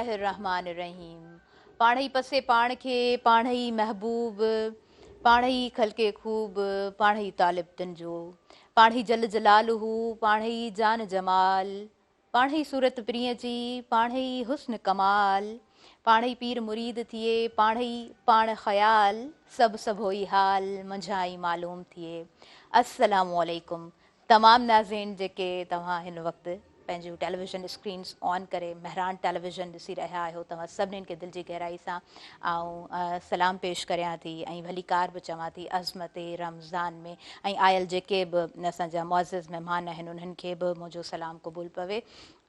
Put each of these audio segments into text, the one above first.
الله الرحمٰن الرحيم پاڻ ئي پسي پاڻ کي پاڻ ئي محبوب پاڻ ئي خلقي خوب پاڻ ئي طالب تن جو پاڻ ئي جل جلاله پاڻ ئي جان جمال پاڻ ئي صورت پرينء جي پاڻ ئي حسن ڪمال پاڻ ئي پير مريد ٿئي پاڻ ئي پاڻ خيال سڀ سڀوئي حال منجهان ئي معلوم ٿئي السلام عليڪم تمام ناظرين جيڪي توهان هن وقت پنهنجون ٽيليويزن اسڪرينز آن ڪري مهراڻ ٽيليويزن ڏسي رهيا آهيو توهان سڀنين کي دل جي گهرائي سان آئون سلام پيش ڪريان ٿي ۽ ڀليڪار به چوان ٿي عظمت رمضان ۾ ۽ آيل جيڪي به اسان جا معزز مهمان آهن انهن کي به منهنجو سلام قبول پوي.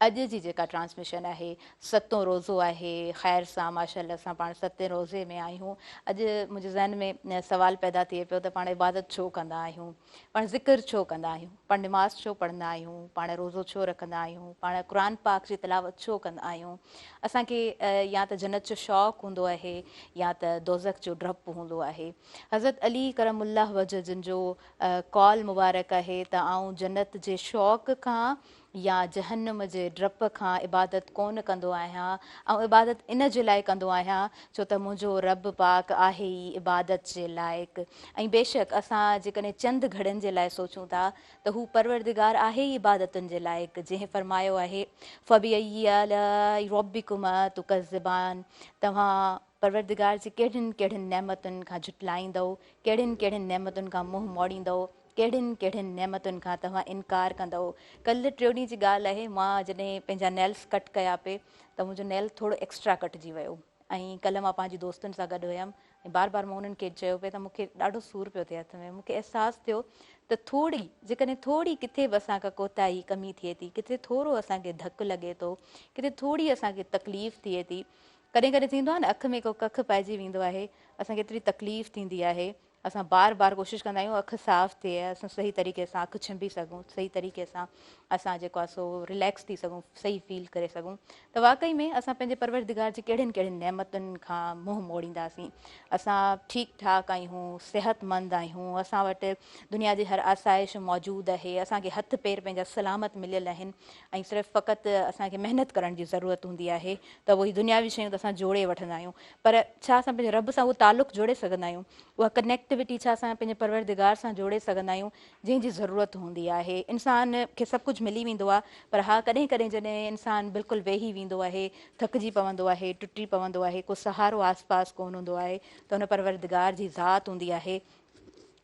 اڄ جي جيڪا ٽرانسميشن آهي ستون روزو آهي خير سان ماشاء الله اسان پاڻ ستين روزي ۾ آهيون اڄ منهنجي ذهن ۾ سوال پيدا ٿئي پيو ته پاڻ عبادت ڇو ڪندا آهيون پاڻ ذڪر ڇو ڪندا آهيون؟ پاڻ نماز ڇو پڙهندا آهيون؟ پاڻ روزو ڇو رکندا آهيون؟ پاڻ قرآن پاڪ جي تلاوت ڇو ڪندا آهيون؟ اسان کي يا ته جنت جو شوق هوندو آهي يا ته دوزخ جو ڊپ هوندو آهي. حضرت علي ڪرم الله وجه جن جو قول مبارڪ آهي ته آئون جنت جي شوق کان يا جهنم جي ڊپ کان عبادت ڪونه ڪندو آهيان، آئون عبادت ان جي لاء ڪندو آهيان ڇو ته منهنجو رب پاڪ آهي ئي عبادت جي لائق ۽ بيشڪ اسان جيڪڏهن چند گهڙين جي لاء سوچون ٿا ته هو پروردگار آهي ئي عبادتن جي لائق جنهن فرمايو آهي فبأي آلاء ربڪما تڪذبان توهان پروردگار جي ڪهڙين ڪهڙين نعمتن کان جهٽلائيندؤ ڪهڙين ڪهڙين نعمتن کان منهن موڙيندؤ ڪهڙين ڪهڙين نعمتن کان توهان انڪار ڪندؤ. ڪلهه ٽيون ڏينهن جي ڳالهه آهي مان جڏهن پنهنجا نيلس ڪٽ ڪيا پئي ته منهنجو نيل ٿورو ايڪسٽرا ڪٽجي ويو ۽ ڪلهه مان پنهنجي دوستن سان گڏ هيم ۽ بار بار مان انهن کي چيو پئي ته مون کي ڏاڍو سور پيو ٿئي هٿ ۾ مون کي احساس ٿيو ته ٿوري جيڪڏهن ٿوري ڪٿي به اسان کان ڪوتاهي ڪمي ٿئي ٿي ڪٿي ٿورو اسان کي ڌڪ لڳي ٿو ڪٿي ٿوري اسان کي تڪليف ٿئي ٿي ڪڏهن ڪڏهن ٿيندو آهي نه اک ۾ ڪو ڪک پئجي ويندو آهي اسان کي ايتري تڪليف ٿيندي آهي اسان بار بار ڪوشش ڪندا آهيون اک صاف ٿئي اسان صحيح طريقي سان اک ڇنڀي سگهون صحيح طريقي سان اسان جيڪو آهي سو رليڪس ٿي سگهون صحيح فيل ڪري سگهون ته واقعي ۾ اسان پنهنجي پروردگار جي ڪهڙين ڪهڙين نعمتن کان منهن موڙينداسين اسان ٺيڪ ٺاڪ آهيون صحت مند آهيون اسان وٽ دنيا جي هر آسائش موجود آهي اسان کي هٿ پير پنهنجا سلامت مليل آهن ۽ صرف فقط اسان کي محنت ڪرڻ جي ضرورت هوندي آهي ته اهي دنياوي شيون ته اسان جوڙي وٺندا آهيون پر ڇا اسان پنهنجي رب سان اهو تعلق جوڙي سگهندا آهيون؟ اها ڪنيڪٽيوٽي ڇا اسان پنهنجي پروردگار سان جوڙي سگهندا آهيون جنهن جي ضرورت هوندي آهي؟ انسان کي سڀ ڪجهه ملي ويندو آهي پر ها ڪڏهن ڪڏهن جڏهن انسان بلڪل ويهي ويندو آهي، ٿڪجي پوندو آهي، ٽٽي پوندو آهي، ڪو سهارو آس پاس ڪونه هوندو آهي ته ان پروردگار جي ذات هوندي آهي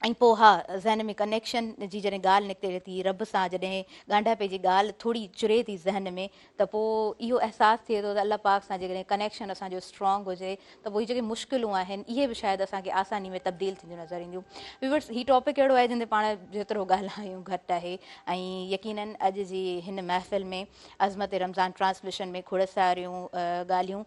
۽ پوء ها ذهن ۾ ڪنيڪشن جي جڏهن ڳالهه نڪري ٿي، رب سان جڏهن ڳانڍاپي جي ڳالهه ٿوري چري ٿي ذهن ۾ ته پوء اهو احساس ٿئي ٿو ته الله پاڪ سان جيڪڏهن ڪنيڪشن اسان جو اسٽرانگ هجي ته پوء هي جيڪي مشڪلون آهن اهي به شايد اسان کي آساني ۾ تبديل ٿينديون نظر اينديون. ويورس هي ٽاپڪ اهڙو آهي جنهن تي پاڻ جيترو ڳالهايون گهٽ آهي ۽ يقينن اڄ جي هن محفل ۾ عظمت رمضان ٽرانسميشن ۾ کوڙ ساريون ڳالهيون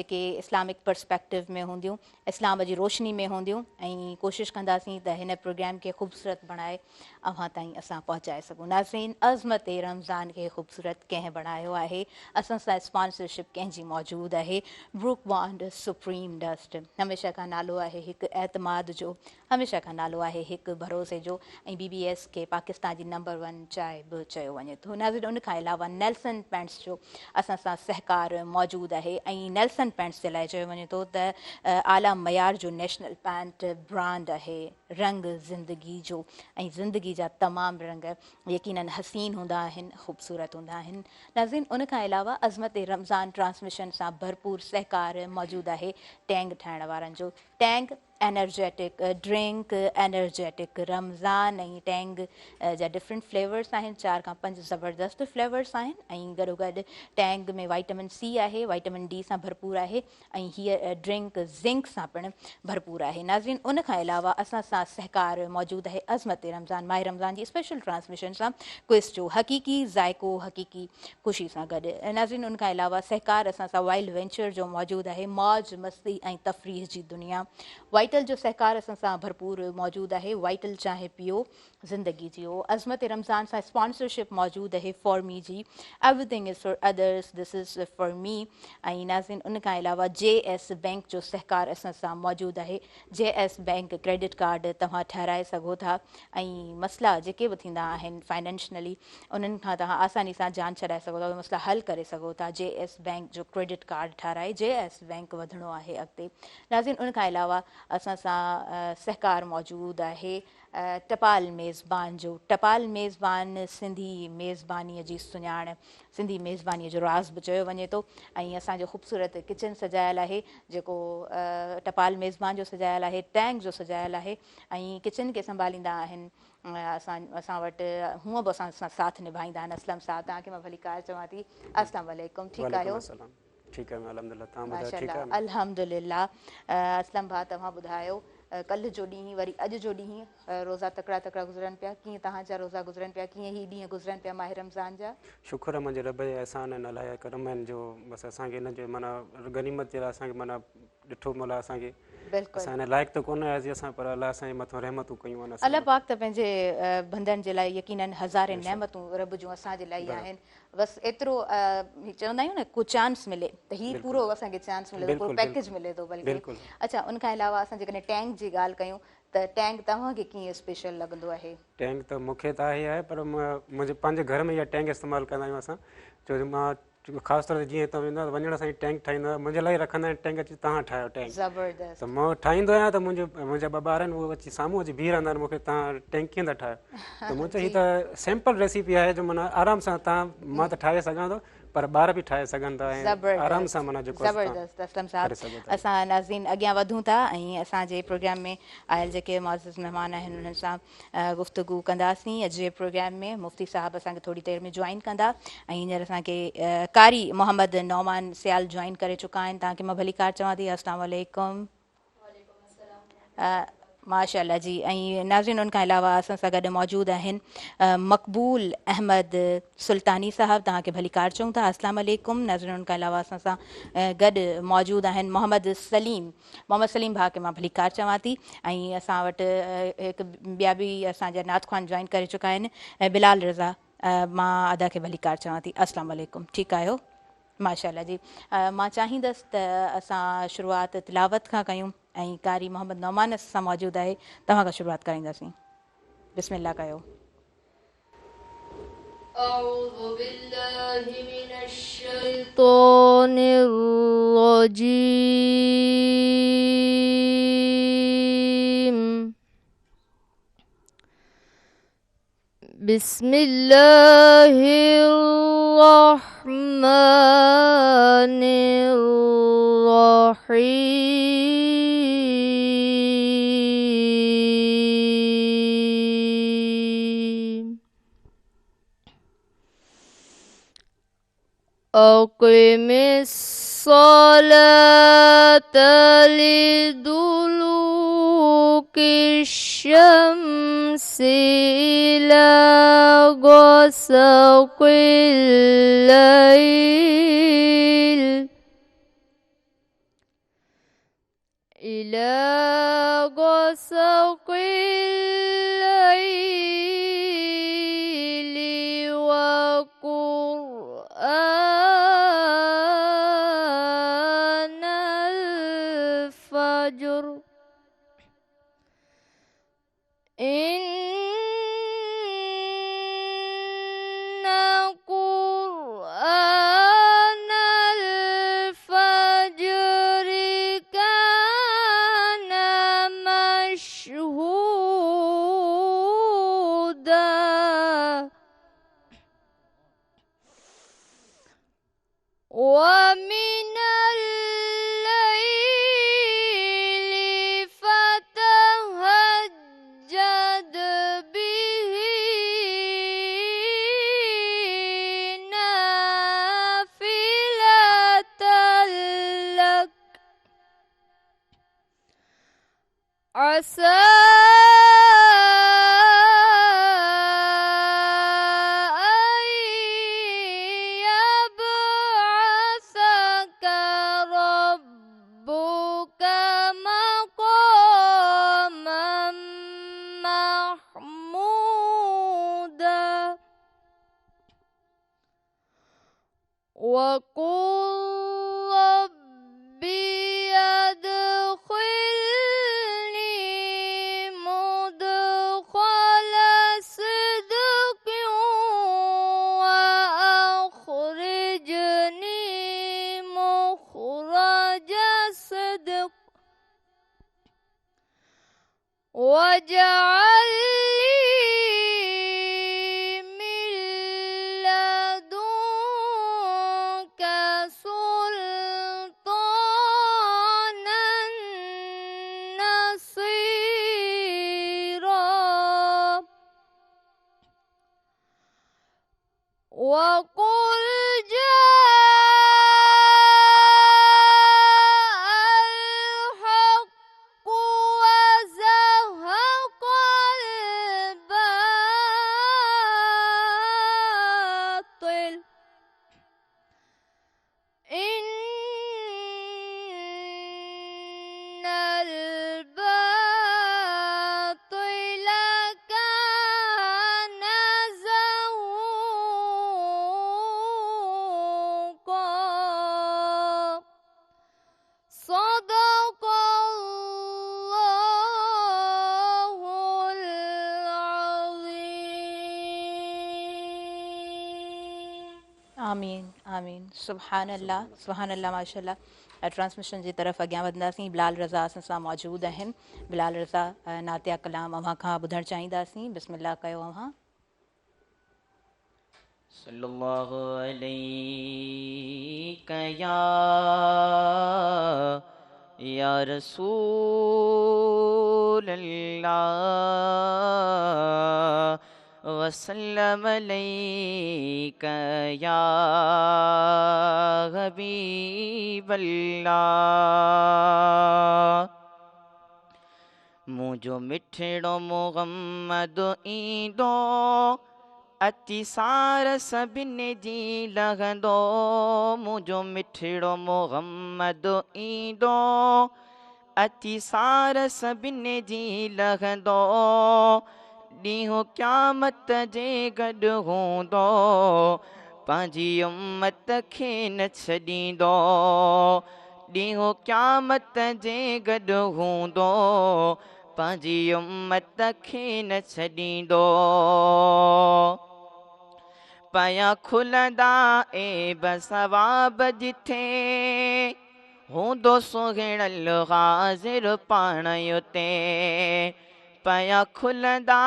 جيڪي اسلامڪ پرسپيڪٽو ۾ هونديون اسلام جي روشني ۾ هونديون ۽ ڪوشش ڪنداسين ته هن پروگرام کي خوبصورت بڻائي اوهان تائين اسان پهچائي سگهون. ناظرين عظمت رمضان کي خوبصورت ڪنهن بڻايو آهي؟ اسان سان اسپانسرشپ ڪنهن جي موجود آهي؟ بروڪ بانڊ سپريم ڊسٽ هميشه کان نالو آهي هڪ اعتماد جو، هميشه کان نالو آهي هڪ ڀروسي جو ۽ بي بي ايس کي پاڪستان جي نمبر ون چاء به چيو وڃي ٿو. ناظرين ان کان علاوه نيلسن پينٽس جو اسان سان سهڪار موجود آهي ۽ نيلسن پينٽس جي لاء چيو وڃي ٿو ته اعليٰ معيار جو نيشنل پينٽ برانڊ آهي رنگ زندگي جو ۽ زندگي جا تمام رنگ يقينن حسين هوندا آهن خوبصورت هوندا آهن ناظرين ان کان علاوه عظمت رمضان ٽرانسميشن سان ڀرپور سهڪار موجود آهي ٽينگ ٺاهڻ وارن جو Tang energetic drink, energetic Ramzan ۽ Tang جا ڊفرنٽ فليورس آهن چار کان پنج زبردست فليورس آهن ۽ گڏوگڏ ٽينگ ۾ وائٽامن سي آهي وائٽامن ڊي سان ڀرپور آهي ۽ هيء ڊرنڪ زنڪ سان پڻ ڀرپور آهي ناظرين ان کان علاوه اسان سان سهڪار موجود آهي عظمت رمضان ماهه رمضان جي اسپيشل ٽرانسميشن سان ڪوئز جو حقيقي ذائقو حقيقي خوشي سان گڏ ناظرين ان کان علاوه سهڪار اسان سان وائلڊ وينچر جو موجود آهي موج مستي ۽ تفريح جي دنيا. وائٽل جو سهڪار اسان سان ڀرپور موجود آهي. وائٽل چانهه پيو زندگي جيو. عظمت رمضان سان اسپانسرشپ موجود آهي فار مي جي. Everything is for others this is for me. ۽ ناظرين ان کان علاوه جي ايس بينڪ جو سهڪار اسان سان موجود آهي. J S bank credit card توهان ٺهرائي سگهو ٿا ۽ مسئلا جيڪي به ٿيندا آهن فائنينشنلي انهن کان توهان آساني سان جان ڇڏائي سگهو ٿا اهي مسئلا حل ڪري سگهو ٿا. جي ايس بينڪ جو ڪريڊٽ ڪارڊ ٺهرائي جي ايس بينڪ وڌڻو آهي اڳتي. ناظرين ان کان علاوه اسان سان سهڪار موجود آهي ٽپال ميزبان جو. ٽپال ميزبان سنڌي ميزبانيء جي سڃاڻ، سنڌي ميزبانيء جو راز به چيو وڃي ٿو ۽ اسان جو خوبصورت ڪچن سجايل آهي جيڪو ٽپال ميزبان جو سجايل آهي، ٽينگ جو سجايل آهي ۽ ڪچن کي سنڀاليندا آهن اسان اسان وٽ هونء به اسان سان ساٿ نڀائيندا آهن اسلم صاحب توهان کي مان ڀليڪار چوان ٿي. اسلام عليڪم ٺيڪ آهيو؟ ٺيڪ آهيان الحمدلله توهان ٻڌايو ٺيڪ آهيو؟ الحمدلله اسلم ڀاء توهان ٻڌايو ڪلهه جو ڏينهن وري اڄ جو ڏينهن روزا تڪڙا تڪڙا گذرن پيا ڪيئن توهان جا روزا گذرن پيا ڪيئن هي ڏينهن گذرن پيا ماهه رمضان جا؟ شڪر آهي منهنجي رب جا احسان آهن الله جا ڪرم آهن جو بس اسان کي ان جو معنيٰ غنيمت جي لاء اسان کي معنيٰ ڏٺو مولا اسان کي بلڪل اسان ان لائق ته ڪونه هياسين اسان پر الله اسان جي مٿان رحمتون ڪيون آهن اسان الله پاڪ ته پنهنجي بندن جي لاء يقينن هزارين نعمتون رب جون اسان جي لاء ئي آهن بس ايترو چوندا آهيون نه ڪو چانس ملي ته هي پورو اسان کي چانس ملي ٿو پورو پيڪيج ملي ٿو بلڪه اڇا ان کان علاوه اسان جيڪڏهن ٽينگ جي ڳالهه ڪيون ته ٽينگ توهان کي ڪيئن اسپيشل لڳندو آهي؟ ٽينگ ته مون کي ته آهي آهي پر منهنجي پنهنجي گهر ۾ اها ٽينگ استعمال ڪندا آهيون اسان ڇو جو مان خاص طور تي جيئن هتان ويندو آهيان وڃڻ سان ئي ٽينگ ٺاهيندو آهيان منهنجي لاء ئي رکندا آهن ٽينگ اچي توهان ٺاهيو ٽينگ زبردست ته مان ٺاهيندو آهيان ته منهنجو منهنجا ٻه ٻار آهن اهي اچي سامهون اچي بيهي رهندا آهن مون کي توهان ٽينگ ڪيئن ٿا ٺاهيو ته مون چيو هي ته سمپل ريسيپي آهي جو معنيٰ آرام سان توهان مان ته ٺاهي سگهان ٿو پر ٻار به ٺاهي سگهن ٿا ۽ آرام سان معنيٰ جيڪو زبردست اسلم صاحب اسان ناظرين اڳيان وڌون ٿا ۽ اسان جي پروگرام ۾ آيل جيڪي معزز مهمان آهن انهن سان گفتگو ڪنداسين. اڄ جي پروگرام ۾ مفتي صاحب اسان کي ٿوري دير ۾ جوائن ڪندا ۽ هينئر اسان کي قاري محمد نعمان سيال جوائن ڪري چڪا آهن. توهان کي مان ڀليڪار چوان ٿي. السلام عليڪم. ماشاء الله جي ۽ ناظرين ان کان علاوه اسان سان گڏ موجود آهن مقبول احمد سلطاني صاحب توهان کي ڀليڪار چئون ٿا. السلام عليڪم. ناظرين ان کان علاوه اسان سان گڏ موجود آهن محمد سليم محمد سليم ڀاء کي مان ڀليڪار چوان ٿي ۽ اسان وٽ هڪ ٻيا به اسان جا نعت خوان جوائن ڪري چڪا آهن بلال رضا مان ادا کي ڀليڪار چوان ٿي. السلام عليڪم. ٺيڪ آهيو؟ ماشاء الله جي مان چاهيندس ته اسان شروعات تلاوت کان ڪيون ۽ قاري محمد نعمان اسان سان موجود آهي توهان کان شروعات ڪرائينداسين. بسم الله ڪيو. اعوذ بالله من الشيطان الرجيم بسم الله الرحمن الرحيم. أقم الصلاة لدلوك الشمس إلى غسق الليل إلى غسق الليل وقرآن الفجر إن قرآن الفجر كان مشهودا ومن الليل فتهجد به نافلة لك عسى أن يبعثك ربك مقاما وقل رب أدخلني مدخل صدق وأخرجني مخرج صدق واجعل لي من لدنك سلطانا نصيرا. وقل جاء الحق وزهق الباطل إن الباطل كان زهوقا. صدق الله العظيم. آمين آمين. سبحان الله سبحان الله ماشاءالله. ٽرانسميشن جي طرف اڳيان وڌنداسين. بلال رضا اسان سان موجود آهن. بلال رضا، نعتيه ڪلام اوهان کان ٻڌڻ چاهينداسين. بسم الله ڪيو اوهان. صلى الله عليك يا رسول الله وسلم عليك يا حبيب الله. منهنجو مٺڙو محمد ايندو، اچي سار سڀني جي لهندو. منهنجو مٺڙو محمد ايندو، اچي سار سڀني جي لهندو. ڏينهن قيامت جي گڏ هوندو، پنهنجي امت کي نه ڇڏيندو. ڏينهن قيامت جي گڏ هوندو، پنهنجي امت کي نه ڇڏيندو. پيا کلندا عيب ثواب جٿي، هوندو سهڻل حاضر پاڻ اتي. پيا کلندا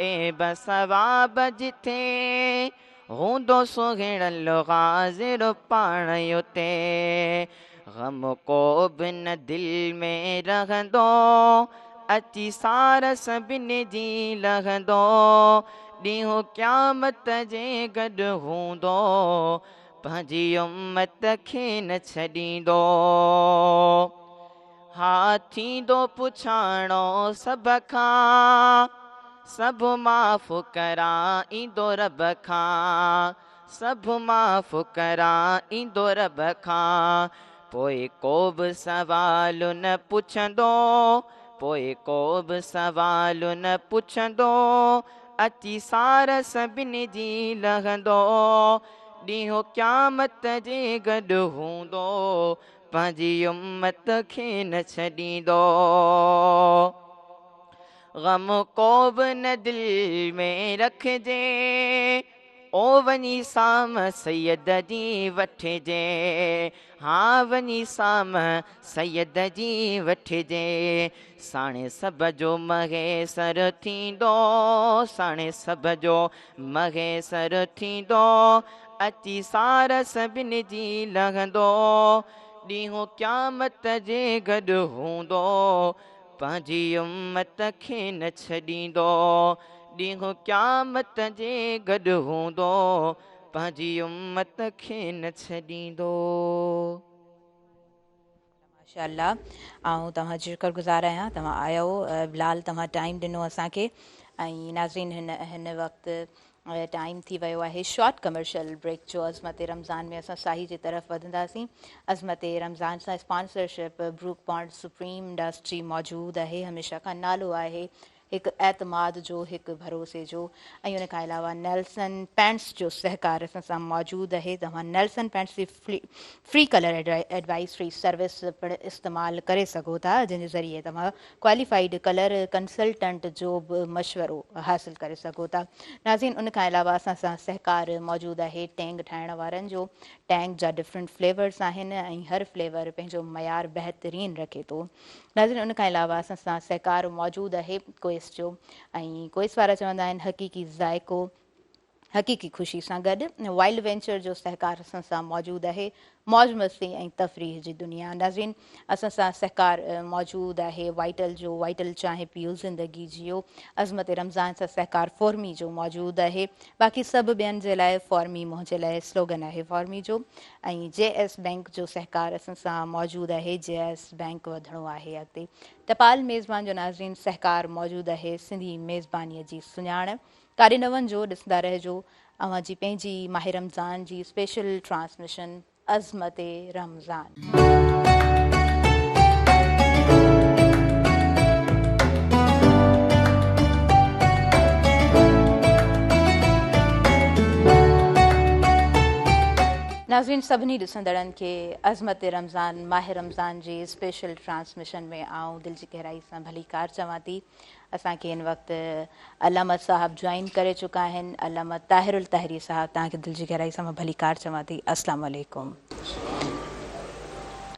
عيب ثواب جٿي، هوندو سهڻل حاضر پاڻ اتي. غم ڪو به نه دل ۾ رهندو، اچي سار سڀني جي لهندو. ڏينهن قيامت جي گڏ هوندو، پنهنجي امت کي نه ڇڏيندو. ها ٿيندو پڇاڻو سڀ کان، سڀ معاف ڪرائيندو رب کان. سڀ معاف ڪرائيندو رب کان، پوءِ ڪو به سوال نه پڇندو. پوءِ ڪو به سوال نه پڇندو، اچي سار سڀني جي لهندو. ڏينهن قيامت جي گڏ هوندو، پنهنجي امت کي نه ڇڏيندو. غم ڪو به نه دل ۾ رکجي، او وڃي سام سيد جي وٺجي. ها وڃي سام سيد جي وٺجي. ساڻي سڀ جو مهيسر ٿيندو، ساڻي سڀ جو مهيسر ٿيندو، اچي سار سڀني جي لهندو. ڏينهن قيامت جي گڏ هوندو، پنهنجي امت کي نه ڇڏيندو. ڏينهن قيامت جي گڏ هوندو، پنهنجي امت کي نه ڇڏيندو. ماشاءالله، آئون توهان جو شڪرگذار آهيان، توهان آيو بلال، توهان ٽائيم ڏنو اسان کي. ۽ ناظرين، هن وقت ٽائيم ٿي ويو آهي شارٽ ڪمرشل بريڪ جو. عظمت رمضان ۾ اسان ساهي جي طرف وڌنداسين. عظمت رمضان سان sponsorship Brooke bond supreme industry موجود آهي. هميشه کان نالو آهي هڪ اعتماد جو هڪ ڀروسي جو ۽ ان کان علاوه نيلسن پينٽس جو سهڪار اسان سان موجود آهي توهان نيلسن پينٽس جي فري ڪلر ايڊوائسري سروس پڻ استعمال ڪري سگهو ٿا جنهن جي ذريعي توهان ڪواليفائيڊ ڪلر ڪنسلٽنٽ جو به مشورو حاصل ڪري سگهو ٿا. ناظرين ان کان علاوه اسان سان سهڪار موجود آهي ٽينگ ٺاهڻ وارن جو ٽينگ جا ڊفرنٽ فليورز آهن ۽ هر فليور پنهنجو معيار بهترين رکي ٿو. ناظرين ان کان علاوه اسان سان سهڪار موجود آهي ڪوئس جو ۽ ڪوئس وارا چوندا آهن حقيقي ذائقو حقيقي خوشي سان گڏ وائلڊ وينچر جو سهڪار اسان سان موجود آهي موج مستي ۽ تفريح جي دنيا ناظرين اسان سان سهڪار موجود آهي وائٽل جو وائٽل چانهه پيو زندگي جيو عظمت رمضان سان سهڪار فورمي جو موجود آهي باقي سڀ ٻين جي لاء فورمي منهنجي لاء سلوگن آهي فورمي جو ۽ جي ايس بئنڪ جو سهڪار اسان سان موجود آهي جي ايس بئنڪ وڌڻو آهي اڳتي ٽپال ميزبان جو ناظرين سهڪار موجود آهي سنڌي ميزباني جي سڃاڻ ڪاڏي نه وڃجو ڏسندا رهجو اوهان جي پنهنجي ماه رمضان جي اسپيشل ٽرانسميشن عظمت رمضان. ناظرين سڀني ڏسندڙن کي عظمت رمضان ماه رمضان جي اسپيشل ٽرانسميشن ۾ آئون دل جي گهرائي سان ڀليڪار چوان ٿي. اسان کي هن وقت علامه صاحب جوائن ڪري چڪا آهن. علامه طاهر الطاهري صاحب توهان کي دل جي گهرائي سان مان ڀليڪار چوان ٿي. السلام عليڪم.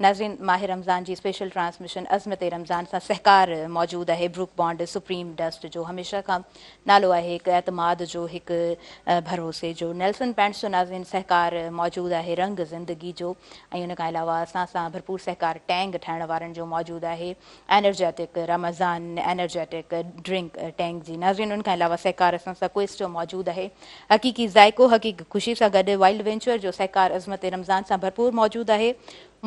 ناظرين ماه رمضان جي اسپيشل ٽرانسميشن عظمت رمضان سان سهڪار موجود آهي بروڪ بانڊ سپريم ڊسٽ جو هميشه کان نالو آهي هڪ اعتماد جو هڪ ڀروسي جو نيلسن پينٽس جو ناظرين سهڪار موجود آهي رنگ زندگي جو ۽ ان کان علاوه اسان سان ڀرپور سهڪار ٽينگ ٺاهڻ وارن جو موجود آهي انرجيٽڪ رمضان انرجيٽڪ ڊرنڪ ٽينگ جي ناظرين ان کان علاوه سهڪار اسان سان ڪوئس جو موجود آهي حقيقي ذائقو حقيقي خوشي سان گڏ وائلڊ وينچر جو سهڪار عظمت رمضان سان ڀرپور موجود آهي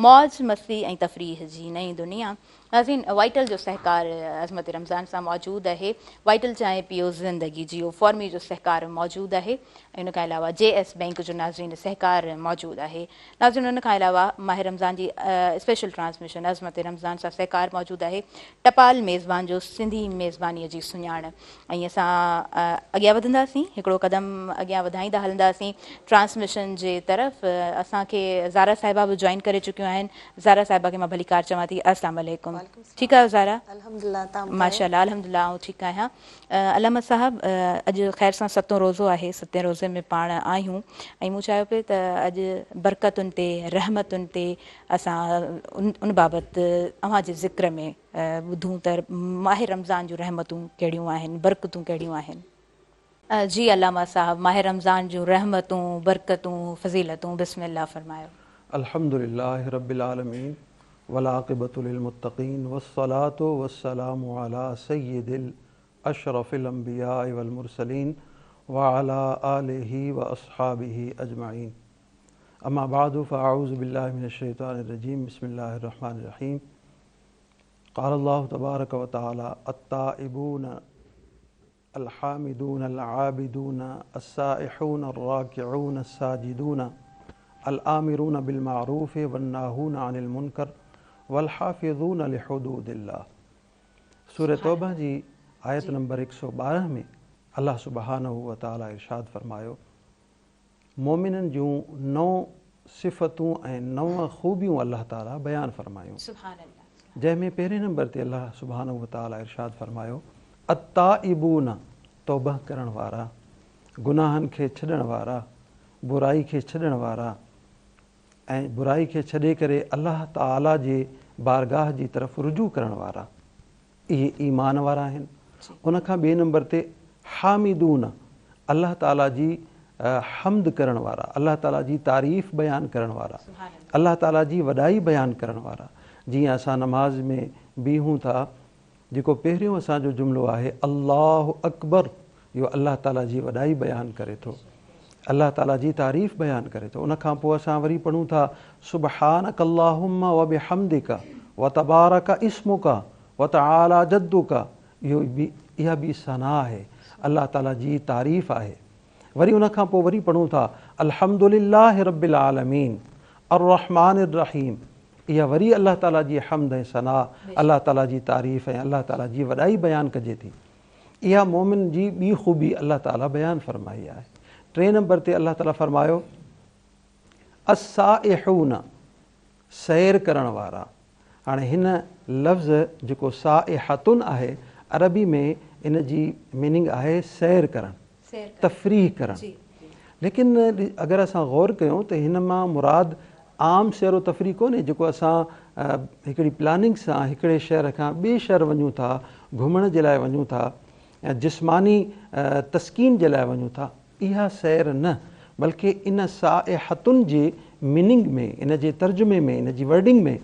موج مستي ۽ تفريح جي نئين دنيا ناظرين وائٽل جو سهڪار عظمت رمضان سان موجود آهي وائٽل چانهه پيو زندگي جيو فارمي جو سهڪار موجود آهي ۽ ان کان علاوه جي ايس بئنڪ جو ناظرين سهڪار موجود آهي ناظرين ان کان علاوه ماه رمضان جي اسپيشل ٽرانسميشن عظمت رمضان سان سهڪار موجود آهي ٽپال ميزبان جو سنڌي ميزباني جي سڃاڻ ۽ اسان اڳيان وڌنداسين هڪڙو قدم اڳيان وڌائيندا هلنداسين ٽرانسميشن جي طرف اسان کي زارا صاحبه به جوائن ڪري چڪيون آهن زارا صاحبه کي مان ڀليڪار چوان ٿي السلام عليڪم ٺيڪ آهيو زارا الحمدلله تان ٻڌايو ماشاءالله الحمدلله آئون ٺيڪ آهيان علامه صاحب اڄ خير سان ستون روزو آهي ستين روزي ۾ پاڻ آهيون ۽ مون چاهيو پئي ته اڄ برڪتن تي رحمتن تي اسان ان بابت اوهان جي ذڪر ۾ ٻڌون ته ماه رمضان جون رحمتون ڪهڙيون آهن، برڪتون ڪهڙيون آهن. جي علامه صاحب ماه رمضان جون رحمتون، برڪتون، فضيلتون بسم الله فرمايو. الحمد لله رب العالمين والعاقبة للمتقين والصلاة والسلام علي سيد الاشرف الانبياء والمرسلين وعلي آله واصحابه اجمعين اما بعد فاعوذ بالله من الشيطان الرجيم بسم الله الرحمن الرحيم قال الله تبارڪ وتعالي التائبون الحامدون العابدون السائحون الراڪعون الساجدون الآمرون بالمعروف والناهون عن المنڪر والحافظون لحدود الله سورة توبه جي آيت نمبر 112 ۾ الله سبحانه وتعالي ارشاد فرمايو مؤمنن جون نو صفتون ۽ نو خوبيون الله تعالي بيان فرمايون. جنهن ۾ پهرين نمبر تي الله سبحانه وتعالي ارشاد فرمايو، التائبون توبه ڪرڻ وارا، گناهن کي ڇڏڻ وارا، برائي کي ڇڏڻ وارا ۽ برائي کي ڇڏي ڪري الله تعالي جي بارگاهه جي طرف رجوع ڪرڻ وارا. اهي ايمان وارا آهن. ان کان ٻئي نمبر تي حامدون، الله تعاليٰ جي حمد ڪرڻ وارا، الله تعاليٰ جي تعريف بيان ڪرڻ وارا، الله تعاليٰ جي وڏائي بيان ڪرڻ وارا. جيئن اسان نماز ۾ بيهون ٿا، جيڪو پهريون اسان جو جملو آهي الله اڪبر اهو الله تعاليٰ جي وڏائي بيان ڪري ٿو، الله تعاليٰ جي تعريف بيان ڪري ٿو. ان کان پوء اسان وري پڙهون ٿا سبحانک اللهم وبحمدک وتبارک اسمک وتعالي جدک اهو به اها به ثنا آهي، الله تعاليٰ جي تعريف آهي. وري ان کان پوء وري پڙهون ٿا الحمد لله رب العالمين الرحمٰن الرحيم اها وري الله تعاليٰ جي حمد ۽ ثنا، الله تعاليٰ جي تعريف ۽ الله تعاليٰ جي وڏائي بيان ڪجي ٿي. اها مؤمن جي ٻي خوبي الله تعالي بيان فرمائي آهي. ٽئين نمبر تي الله تعالي فرمايو، السائحون، سير ڪرڻ وارا. هاڻي هن لفظ جيڪو سائحة آهي عربي ۾ ان جي ميننگ آهي سير ڪرڻ، تفريح ڪرڻ. ليڪن اگر اسان غور ڪيون ته هن مان مراد عام سير و تفريح ڪونهي جيڪو اسان هڪڙي پلاننگ سان هڪڙي شهر کان ٻئي شهر وڃون ٿا، گهمڻ جي لاء وڃون ٿا يا جسماني تسڪين جي لاء وڃون ٿا، اها سير نه بلڪه ان سائحتن جي ميننگ ۾ ان جي ترجمي ۾ ان جي ورڊنگ ۾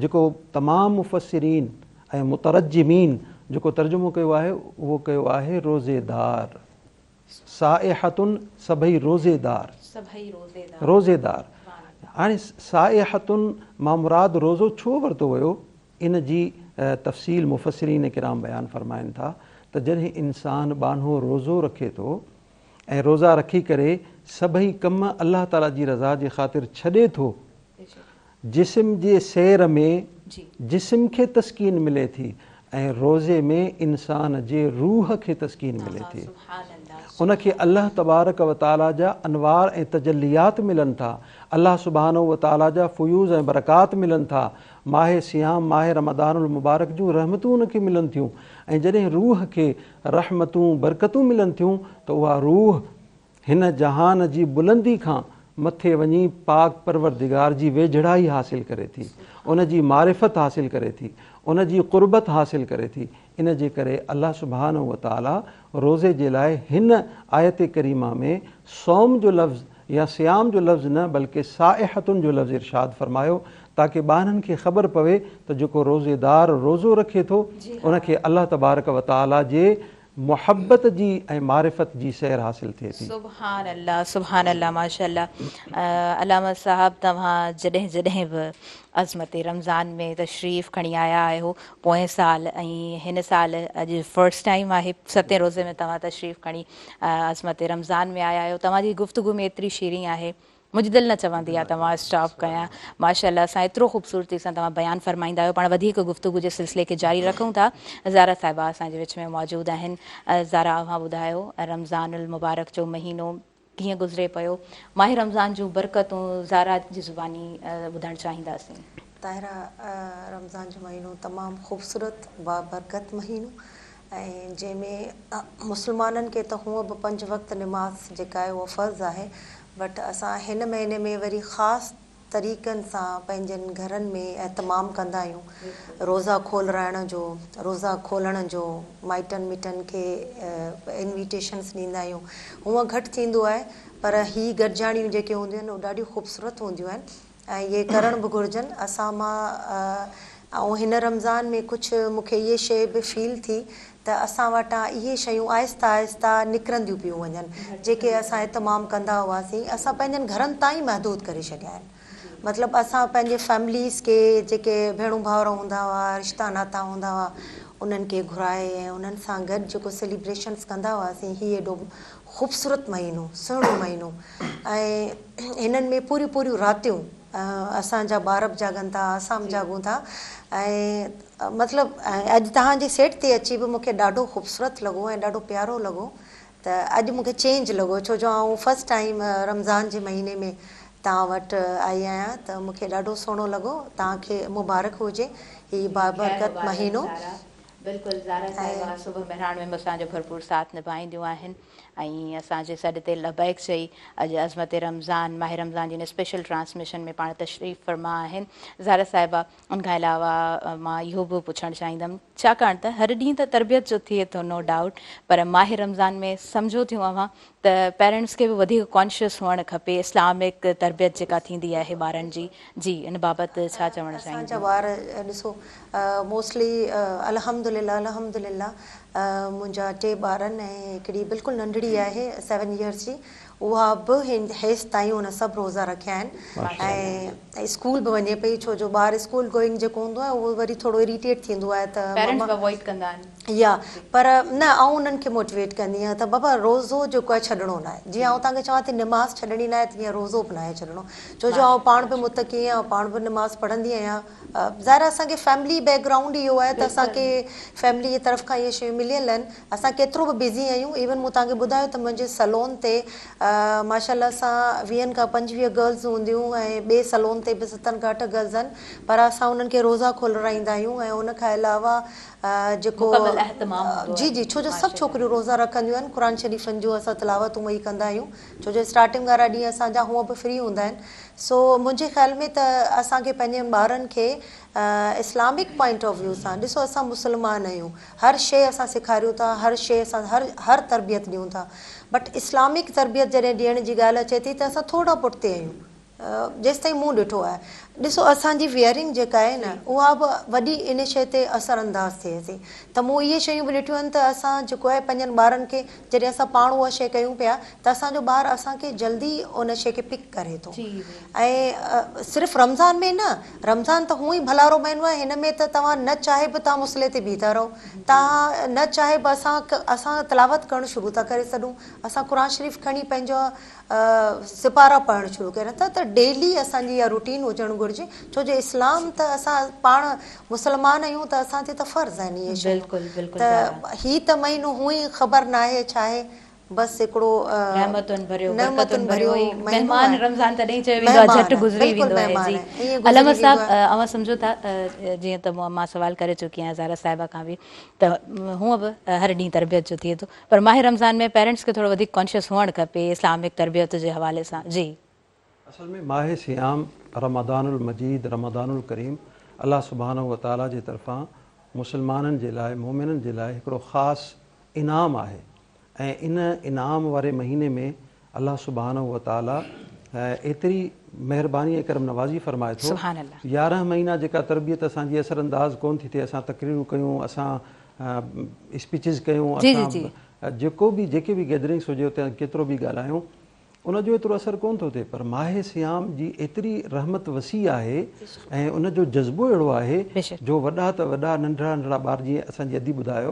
جيڪو تمام مفسرين ۽ مترجمين جيڪو ترجمو ڪيو آهي اهو ڪيو آهي روزيدار. سائحة سڀئي روزيدار. روزيدار. هاڻي سائحة مان مراد روزو ڇو ورتو ويو ان جي تفصيل مفسرين ڪرام بيان فرمائن ٿا ته جڏهن انسان ٻانهو روزو رکي ٿو ۽ روزا رکي ڪري سڀئي ڪم الله تعالي جي رضا جي خاطر ڇڏي ٿو جسم جي سير ۾ جسم کي تسڪين ملي ٿي ۽ روزي ۾ انسان جي روح کي تسڪين ملي ٿي. ان کي الله تبارڪ و تعاليٰ جا انوار ۽ تجليات ملن ٿا. الله سبحانه و تعاليٰ جا فيوض ۽ برڪات ملن ٿا. ماهه صيام، ماهه رمضان المبارڪ جون رحمتون ان کي ملن ٿيون ۽ جڏهن روح کي رحمتون، برڪتون ملن ٿيون ته اها روح هن جهان جي بلندي کان مٿي وڃي پاڪ پروردگار جي ويجهڙائي حاصل ڪري ٿي، ان جي معرفت حاصل ڪري ٿي، ان جي قربت حاصل ڪري ٿي، ان جي ڪري الله سبحانه وتعاليٰ روزي جي لاء هن آيت ڪريمه ۾ صوم جو لفظ يا صيام جو لفظ نه بلڪه سائحة جو لفظ ارشاد فرمايو تاڪه ٻانهن کي خبر پوي ته جيڪو روزيدار روزو رکي ٿو ان کي الله تبارڪ وتعاليٰ جي محبت جي ۽ معرفت جي سير حاصل ٿئي ٿي. سبحان الله سبحان الله ماشاءالله علامه صاحب توهان جڏهن جڏهن به عظمت رمضان ۾ تشريف کڻي آيا آهيو پوئين سال ۽ هن سال اڄ فرسٽ ٽائيم آهي ستين روزي ۾ توهان تشريف کڻي عظمت رمضان ۾ آيا آهيو توهان جي گفتگو ۾ ايتري شيرين آهي منهنجي دل نه چوندي آ ته مان اسٽاپ ڪيان. ماشاء الله سان ايترو خوبصورتي سان توهان بيان فرمائيندا آهيو پاڻ وڌيڪ گفتگو جي سلسلي کي جاري رکون ٿا زارا صاحبه اسان جي وچ ۾ موجود آهن زارا اوهان ٻڌايو رمضان المبارڪ جو مهينو ڪيئن گذري پيو ماهه رمضان جون برڪتون زارا جي زباني ٻڌڻ چاهينداسين. طاهره رمضان جو مهينو تمام خوبصورت بابرڪت مهينو ۽ جنهن ۾ مسلمانن کي ته هونء به پنج وقت نماز جيڪا آهي اها فرض آهي بٽ اسان هن مهيني ۾ وري خاص طريقن سان پنهنجن گهرن ۾ اهتمام ڪندا آهيون روزا کولرائڻ جو روزا کولڻ جو مائٽن مٽن کي انويٽيشنس ڏيندا آهيون هونء گهٽ ٿيندو آهي پر هي گڏجاڻيون جيڪي هونديون آهن اهي ڏاڍيون خوبصورت هونديون آهن ۽ اهي ڪرڻ به گهرجن اسان مان ۽ هن رمضان ۾ ڪجهه مون کي اهي شيء به فيل ٿي ته اسان وٽان اهي شيون آهسته آهسته نڪرنديون پيون وڃن جيڪي اسان اهتمام ڪندا هئاسين اسان پنهنجن گهرن تائين محدود ڪري ڇڏيا آهن مطلب اسان پنهنجي فيمليز کي جيڪي ڀيڻون ڀائر هوندا هئا رشتا ناتا هوندا هئا انهن کي گهرائي ۽ انهن سان گڏ جيڪو سيليبريشنس ڪندا هئاسين هي ايڏو خوبصورت مهينو سهڻو مهينو ۽ هنن ۾ پوريون پوريون راتيون اسان جا ٻار به جاڳن ٿا اسان به جاڳون ٿا ۽ مطلب اڄ توهان جي سيٽ تي اچي به مون کي ڏاڍو خوبصورت لڳو ۽ ڏاڍو پيارو لڳو ته اڄ مون کي چينج لڳو ڇو جو آئون فرسٽ ٽائيم رمضان جي مهيني ۾ توهان وٽ آئي آهيان ته مون کي ڏاڍو سهڻو لڳو توهان کي مبارڪ هجي هي بابرڪت مهينو. بلڪل زارا صاحبه صبح مهراڻ ۾ به اسان جو ڀرپور ساٿ نڀائينديون آهن ۽ اسان جي سڏ تي لبيڪ چئي اڄ عظمت رمضان ماهه رمضان جي ان اسپيشل ٽرانسميشن ۾ پاڻ تشريف فرما آهن زارا صاحبه ان کان علاوه مان اهو به پڇڻ چاهيندم ڇاڪاڻ ته هر ڏينهن ته تربيت جو ٿئي ٿو نو ڊائوٽ پر ماهه رمضان ۾ سمجهو ٿيون اوهان ته پيرنٽس کي به وڌيڪ ڪانشس هئڻ کپي اسلامڪ تربيت جيڪا ٿيندي آهي ٻارن جي جي ان بابت ڇا چوڻ اسان جا چاهينديون. ٻار ڏسو موسٽلي الحمدلله الحمدلله منهنجا ٽي ٻار آهن ۽ هڪڙي بلڪل ننڍڙي آهي سيون يئرس جي اها به هيستائين ان سڀ روزا رکيا آهن ۽ اسڪول به وڃي پئي ڇو جو ٻار اسڪول گوئنگ جيڪو هوندو آهي اهو وري ٿورو اريٽيٽ ٿيندو آهي ته پيرنٽس به اوائڊ ڪندا آهن. يا پر نه آئون انهن کي موٽيويٽ ڪندي آهيان ته بابا روزو جيڪو آهي ڇڏڻو ناهي جيئن آئون توهان کي چوان ٿي نماز ڇڏڻي ناهي تيئن روزو به ناهي ڇڏڻو ڇو جو آئون پاڻ به متقي آهيان پاڻ به نماز پڙهندي آهيان ظاهر آهي اسان کي فيملي بيڪ گرائونڊ اهو آهي ته اسان کي فيملي جي طرف کان اهي شيون مليل آهن اسان ڪيترو به بزي آهيون ايون مون توهان کي ٻڌايو ته منهنجي سلون تي ماشاء الله سان ويهن کان پنجويهه گرلز هونديون ۽ ٻئي سلون تي به ستن کان اٺ گرلز آهن پر اسان انهن کي روزا کولرائيندا آهيون ۽ ان کان علاوه جيڪو مڪمل اهتمام هوندو جي آهي جي ڇو جو سڀ ڇوڪريون روزا رکنديون آهن قرآن شريفن جون اسان تلاوتون ويهي ڪندا آهيون ڇو جو اسٽارٽنگ وارا ڏينهن اسان جا هونء به فري هوندا آهن سو منهنجي خيال ۾ ته اسان کي پنهنجي ٻارن کي اسلامڪ پوائنٽ آف ويو سان ڏسو اسان مسلمان آهيون هر شيء اسان سيکاريون ٿا هر شيء اسان هر هر تربيت ڏيون ٿا بٽ اسلامڪ تربيت جڏهن ڏيڻ جي ڳالهه اچي ٿي ته اسان ٿورا پٺتي آهيون جيستائين مون ڏٺو آهي. ڏسو اسان جي ويئرنگ جيڪا آهي نه اها به وڏي ان شيء تي اثر انداز ٿئي ٿي ته مون اهي شيون به ڏٺيون آهن ته اسان جيڪو آهي پنهنجن ٻارن کي جڏهن اسان پاڻ اها شيء ڪيون پيا ته اسان جو ٻار اسان کي جلدي ان شيء کي پڪ ڪري ٿو ۽ صرف رمضان ۾ نه رمضان ته هونء ئي ڀلارو مهينو آهي هن ۾ ته توهان نه چاهي به توهان مصلي تي بيهي ٿا رهو توهان نه چاهي به اسان اسان تلاوت ڪرڻ شروع ٿا ڪري ڇڏون اسان قرآن شريف کڻي پنهنجو سپارا پڙهڻ شروع ڪريون ٿا ته ڊيلي اسان جي اها روٽين هجڻ گهرجي ڇو جو اسلام ته اسان پاڻ مسلمان آهيون ته اسان تي ته فرض آهن اهي شيون ته هي ته مهينو هونئن ئي خبر ناهي ڇا آهي بس هڪڙو رحمتن ڀريو برڪتن ڀريو مهمان رمضان تڏهن ئي چيو ويندو آهي جهٽ گذري ويندو آهي جي علامه صاحب اوهان سمجهو ٿا جيئن ته مان سوال ڪري چڪي آهيان زهره صاحبه کان به ته هونء به هر ڏينهن تربيت جو ٿئي ٿو پر ماه رمضان ۾ پيرنٽس کي ٿورو وڌيڪ ڪانشس هئڻ کپي اسلامڪ تربيت جي حوالي سان جي. اصل ۾ ماه صيام رمضان المجيد رمضان الڪريم الله سبحانه وتعالي جي طرفان مسلمانن جي لاء مؤمنن جي لاء هڪڙو خاص انعام آهي ۽ ان انعام واري مهيني ۾ الله سبحانه وتعالي ايتري مهرباني ۽ ڪرم نوازي فرمائي ٿو 11 مهينا جيڪا تربيت اسان جي اثر انداز ڪون ٿي ٿئي اسان تقريرون ڪيون اسان اسپيچز ڪيون اسان جيڪو به جيڪي به گيدرنگس هجي اتي ڪيترو به ڳالهايون ان جو ايترو اثر ڪون ٿو ٿئي پر ماه صيام جي ايتري رحمت وسيع آهي ۽ ان جو جذبو اهڙو آهي جو وڏا ته وڏا ننڍڙا ننڍڙا ٻار جيئن اسان جي ادي ٻڌايو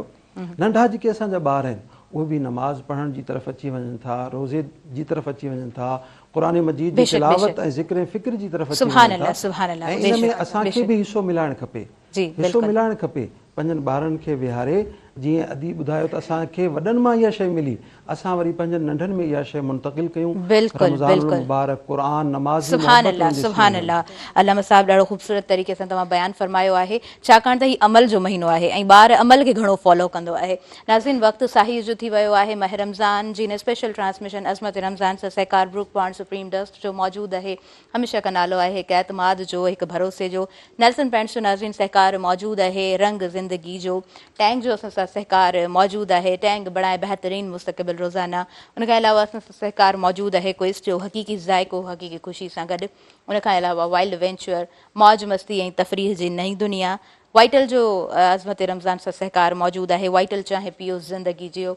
ننڍا جيڪي اسان جا ٻار آهن اهي به نماز پڙهڻ جي طرف اچي وڃن ٿا روزي جي طرف اچي وڃن ٿا قرآن مجيد جي تلاوت ۽ ذڪر ۽ فڪر جي طرف اچي وڃن ٿا ۽ ان ۾ اسان کي به حصو ملائڻ کپي حصو ملائڻ کپي پنهنجن ٻارن کي ويهاري جيئن ادي ٻڌايو ته اسان کي وڏن مان اها شيء ملي اسان وري پنهنجن ننڍن ۾ اها شيء منتقل ڪيون بلڪل رمضان بلڪل المبارڪ قرآن نماز جي سبحان محبت الله انهن جي سبحان سيني ۾ الله علامه صاحب ڏاڍو خوبصورت طريقي سان توهان بيان فرمايو آهي ڇاڪاڻ ته هي عمل جو مهينو آهي ۽ ٻار عمل کي گهڻو فالو ڪندو آهي ناظرين وقت ساهي جو ٿي ويو آهي ماه رمضان جي هن اسپيشل ٽرانسميشن عظمت رمضان سان سهڪار بروڪ بانڊ سپريم ڊسٽ جو موجود آهي هميشه ڪا نالو آهي هڪ اعتماد جو هڪ ڀروسي جو نيلسن پينٽس جو ناظرين سهڪار موجود آهي رنگ زندگي جو ٽينگ جو اسان سان سهڪار موجود آهي ٽينگ بڻائي بهترين مستقبل روزانه ان کان علاوه اسان سان سهڪار موجود آهي ڪوئسٽ جو حقيقي ذائقو حقيقي خوشي سان گڏ ان کان علاوه وائلڊ وينچر موج مستي ۽ تفريح جي نئين دنيا وائٽل جو عظمت رمضان سان سهڪار موجود آهي وائٽل چانهه پيو زندگي جيو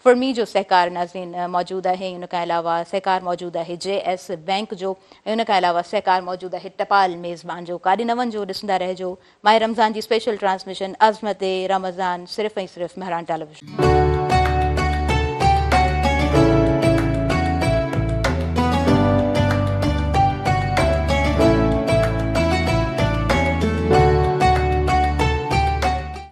فرمي جو سهڪار ناظرين موجود آهي ۽ ان کان علاوه سهڪار موجود آهي جي ايس بئنڪ جو ۽ ان کان علاوه سهڪار موجود آهي ٽپال ميزبان جو ڪاڏي نه وڃجو ڏسندا رهجو ماه رمضان جي اسپيشل ٽرانسميشن عظمت رمضان صرف ۽ صرف مهراڻ ٽيليويزن.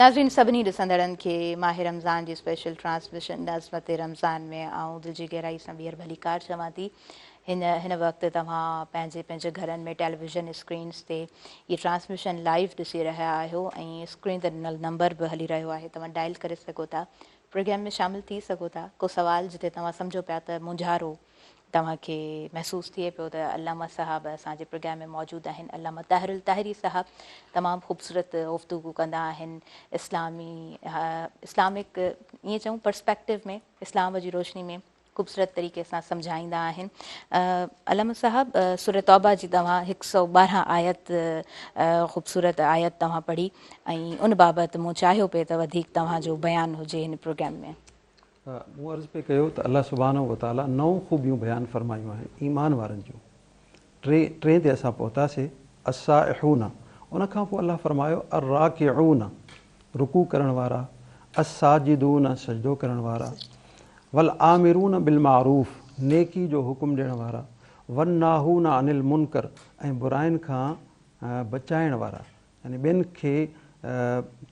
ناظرين سڀني ڏسندڙن کي ماه رمضان جي اسپيشل ٽرانسميشن عظمت رمضان ۾ آئون دل جي گهرائي سان ٻيهر ڀليڪار چوان ٿي. هن هن وقت توهان پنهنجي پنهنجي گهرن ۾ ٽيليويزن اسڪرينز تي هي ٽرانسميشن لائيو ڏسي رهيا آهيو ۽ اسڪرين تي ڏنل نمبر به هلي رهيو آهي توهان ڊائل ڪري سگهو ٿا پروگرام ۾ شامل ٿي سگهو ٿا ڪو سوال جتي توهان سمجهو پيا ته مونجهارو توهان کي محسوس ٿئي پيو ته علامه صاحب اسان جي پروگرام ۾ موجود آهن علامه طاهر الطاهري صاحب تمام خوبصورت گفتگو ڪندا آهن اسلامي اسلامڪ ائين چئون پرسپيڪٽو ۾ اسلام جي روشني ۾ خوبصورت طريقي سان سمجهائيندا آهن علامه صاحب سوره توبه جي توهان هڪ سو ٻارهن آيت خوبصورت آيت توهان پڙهي ۽ ان بابت مون چاهيو پئي ته وڌيڪ توهان جو بيان هجي هن پروگرام ۾. مون عرض پئي ڪيو ته الله سبحانه وتعاليٰ نو خوبيون بيان فرمايون آهن ايمان وارن جون. ٽي ٽئين تي اسان پهتاسي، السائحون، ان کان پوء الله فرمايو، الراڪعون، رڪوع ڪرڻ وارا، الساجدون، سجدو ڪرڻ وارا، والآمرون بالمعروف، نيڪي جو حڪم ڏيڻ وارا، والناهون عن المنڪر، ۽ براين کان بچائڻ وارا، يعني ٻين کي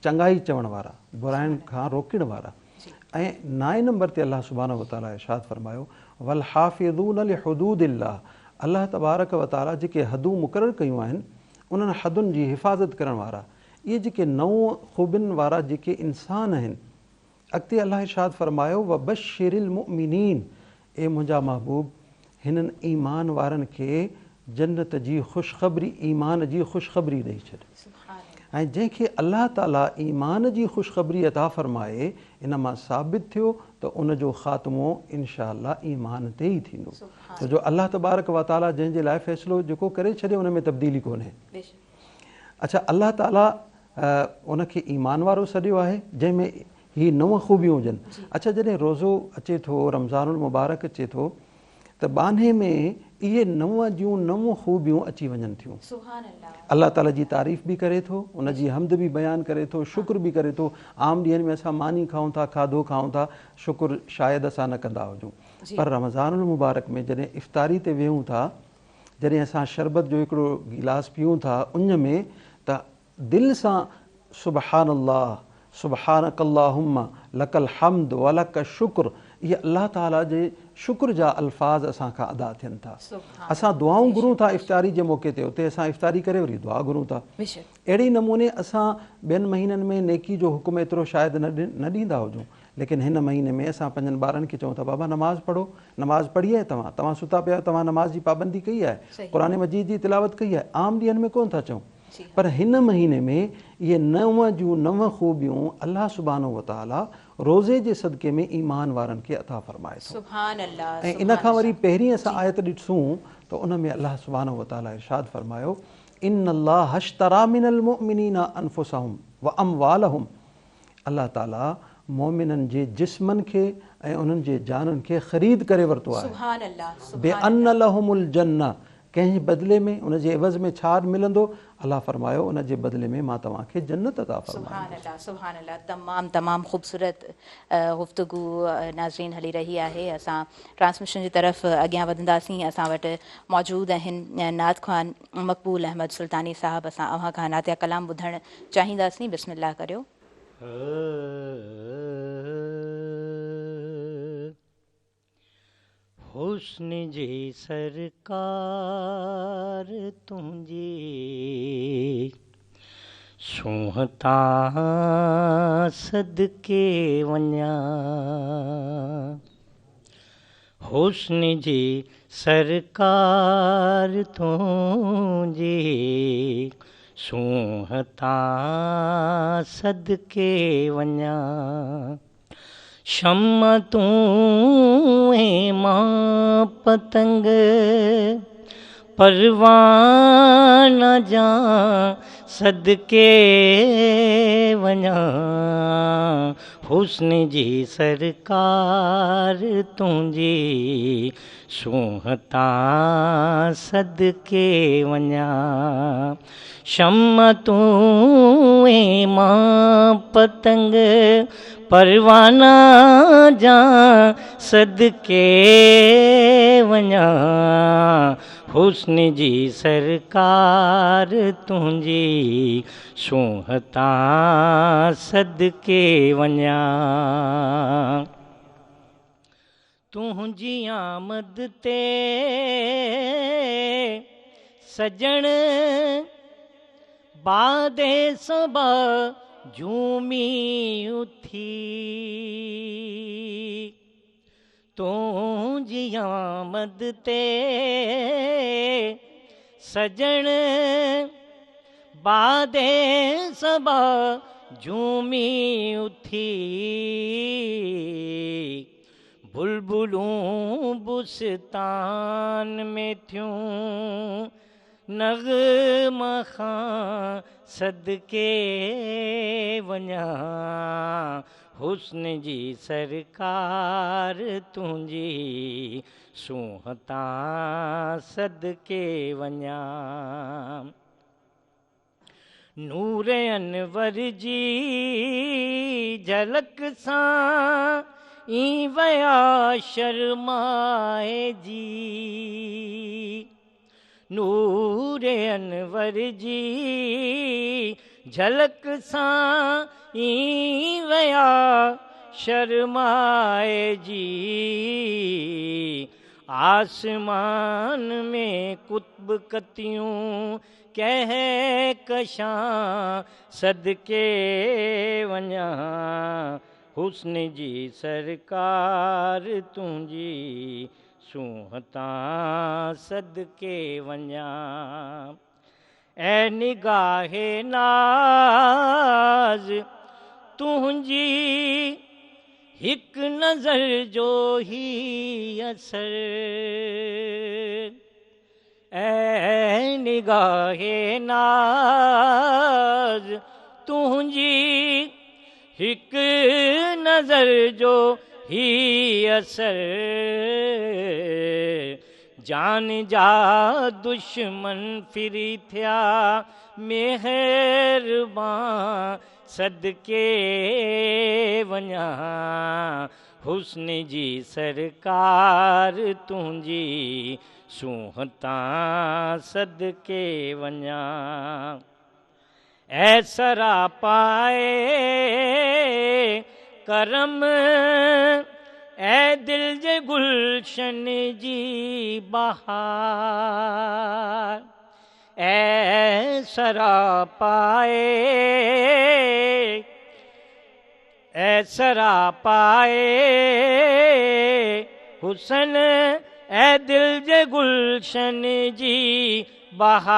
چڱائي چوڻ وارا، براين کان روڪڻ وارا ۽ نائين نمبر تي الله سبحانه وتعاليٰ ارشاد فرمايو والحافظون لحدود الله الله تبارڪ وتعاليٰ جيڪي حدون مقرر ڪيون آهن انهن حدن جي حفاظت ڪرڻ وارا اهي جيڪي نو خوبين وارا جيڪي انسان آهن اڳتي الله ارشاد فرمايو وبشر المؤمنين اي منهنجا محبوب! هنن ايمان وارن کي جنت جي خوشخبري، ايمان جي خوشخبري، ڏئي ڇڏ. ۽ جنهن کي الله تعاليٰ ايمان جي خوشخبري عطا فرمائي، ان مان ثابت ٿيو ته ان جو خاتمو ان شاء الله ايمان تي ئي ٿيندو. ڇو جو الله تبارڪ و تعاليٰ جنهن جي لاء فيصلو جيڪو ڪري ڇڏي ان ۾ تبديلي ڪونهي. اڇا الله تعاليٰ ان کي ايمان وارو سڏيو آهي جنهن ۾ هي نو خوبيون هجن. اڇا جڏهن روزو اچي ٿو، رمضان المبارڪ اچي ٿو ته ٻانهي ۾ اهي نو جون نو خوبيون اچي وڃن ٿيون. الله تعالي جي تعريف به ڪري ٿو، ان جي حمد به بيان ڪري ٿو، شڪر به ڪري ٿو. عام ڏينهن ۾ اسان ماني کائون ٿا، کاڌو کائون ٿا، شڪر شايد اسان نه ڪندا هجون. پر رمضان المبارڪ ۾ جڏهن افطاري تي ويهون ٿا، جڏهن اسان شربت جو هڪڙو گلاس پيئون ٿا اڃ ۾ ته دل سان سبحان الله سبحانک اللهم لک الحمد ولک الشڪر اهي الله تعالي جي شڪر جا الفاظ اسان کان ادا ٿين ٿا. اسان دعائون گهرون ٿا افطاري جي موقعي تي اتي اسان افطاري ڪري وري دعا گهرون ٿا. اهڙي نموني اسان ٻين مهينن ۾ نيڪي جو حڪم ايترو شايد نه ڏيندا هجون ليڪن هن مهيني ۾ اسان پنهنجن ٻارن کي چئون ٿا بابا نماز پڙهو نماز پڙهي آهي توهان توهان ستا پيا آهيو توهان نماز جي پابندي ڪئي آهي قرآن مجيد جي تلاوت ڪئي آهي عام ڏينهن ۾ ڪونه ٿا چئون پر هن مهيني ۾ اهي نو جون نو خوبيون الله سبحانه وتعاليٰ روزي جي صدقي ۾ ايمان وارن کي عطا فرمائي ٿو ۽ ان کان وري پهرين اسان آيت ڏسون ته ان ۾ الله سبحانه وتعاليٰ ارشاد فرمايو ان الله اشتري من المؤمنين انفسهم واموالهم الله تعاليٰ مؤمنن جي جسمن کي ۽ انهن جي جانن کي خريد ڪري ورتو آهي بان لهم الجنه ڪنهن جي بدلي ۾، ان جي عيوض ۾ ڇا ملندو؟ الله فرمايو، ان جي بدلي ۾ مان توهان کي جنت عطا سبحان الله سبحان الله تمام تمام خوبصورت گفتگو ناظرين هلي رهي آهي اسان ٽرانسميشن جي طرف اڳيان وڌنداسين اسان وٽ موجود آهن نعت خوان مقبول احمد سلطاني صاحب اسان اوهان کان نعتيه ڪلام ٻڌڻ چاهينداسين بسم الله ڪريو. حسن جي سرڪار تنهنجي سونهن تان صدقي وڃان حسن جي سرڪار تنهنجي سونهن تان صدقي وڃان شمع تون ۽ مان پتنگ پروانا جان صدقي وڃان حسن جي سرڪار تنهنجي سونهن تان صدقي وڃان شمع تون ۽ مان پتنگ پروانا جان صدقي وڃان حسن جي سرڪار تنهنجي سونهن تان صدقي وڃان. تنهنجي آمد تي سڄڻ باد صبا جهومي اٿي تنهنجي آمد تي سڄڻ باد صبا جهومي اٿي بلبلون بستان ۾ ٿيون نغمه خوان صدقي وڃان. हुस्न जी सरकार तुंहिंजी सूंहं तां सदके वञा। नूर अनवर जी झलक सां ई वया शर्माए जी। नूर अनवर जी झलक सां ई वया शर्माए जी। आसमान में कुतुब कतियूं कहकशां सदके वञा। हुस्न जी सरकार तुंहिंजी सूंहं तां सदके वञा। ऐ निगाहे नाज़ तुंहिंजी हिकु नज़र जो ही असर। ऐ निगाहे नाज़ तुंहिंजी हिकु नज़र जो ही असर। जान जा दुश्मन फिरी थिया मेहरबान सदके वञा। हुस्न जी सरकार तुंहिंजी सूंहं तां सदके वञा। ऐ सरापाए करम ऐ दिल जे गुलशन जी बहार। ऐ सरापाए ऐ सरापाए हुसन ऐ दिल जे गुलशन जी बहार।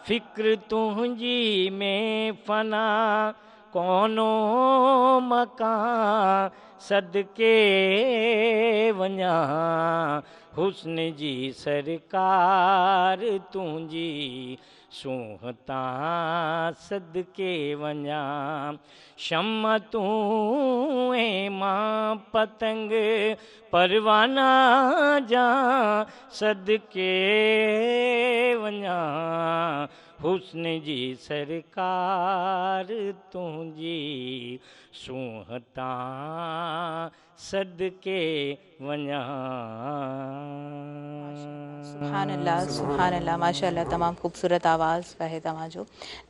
फ़िक्र तुंहिंजी में फना कोनो मकान सदके वञा। हुस्न जी सरकार तुंहिंजी सूंहं तां सदके वञा। शम तूं ऐं मां पतंग परवाना जा सदके वञा। हुस्न जी सरकार तुंहिंजी सूंहं तां सदके वञा। सुभान अल्लाह, सुभान अल्लाह, माशाअल्लाह। तमामु ख़ूबसूरत आवाज़ आहे तव्हांजो।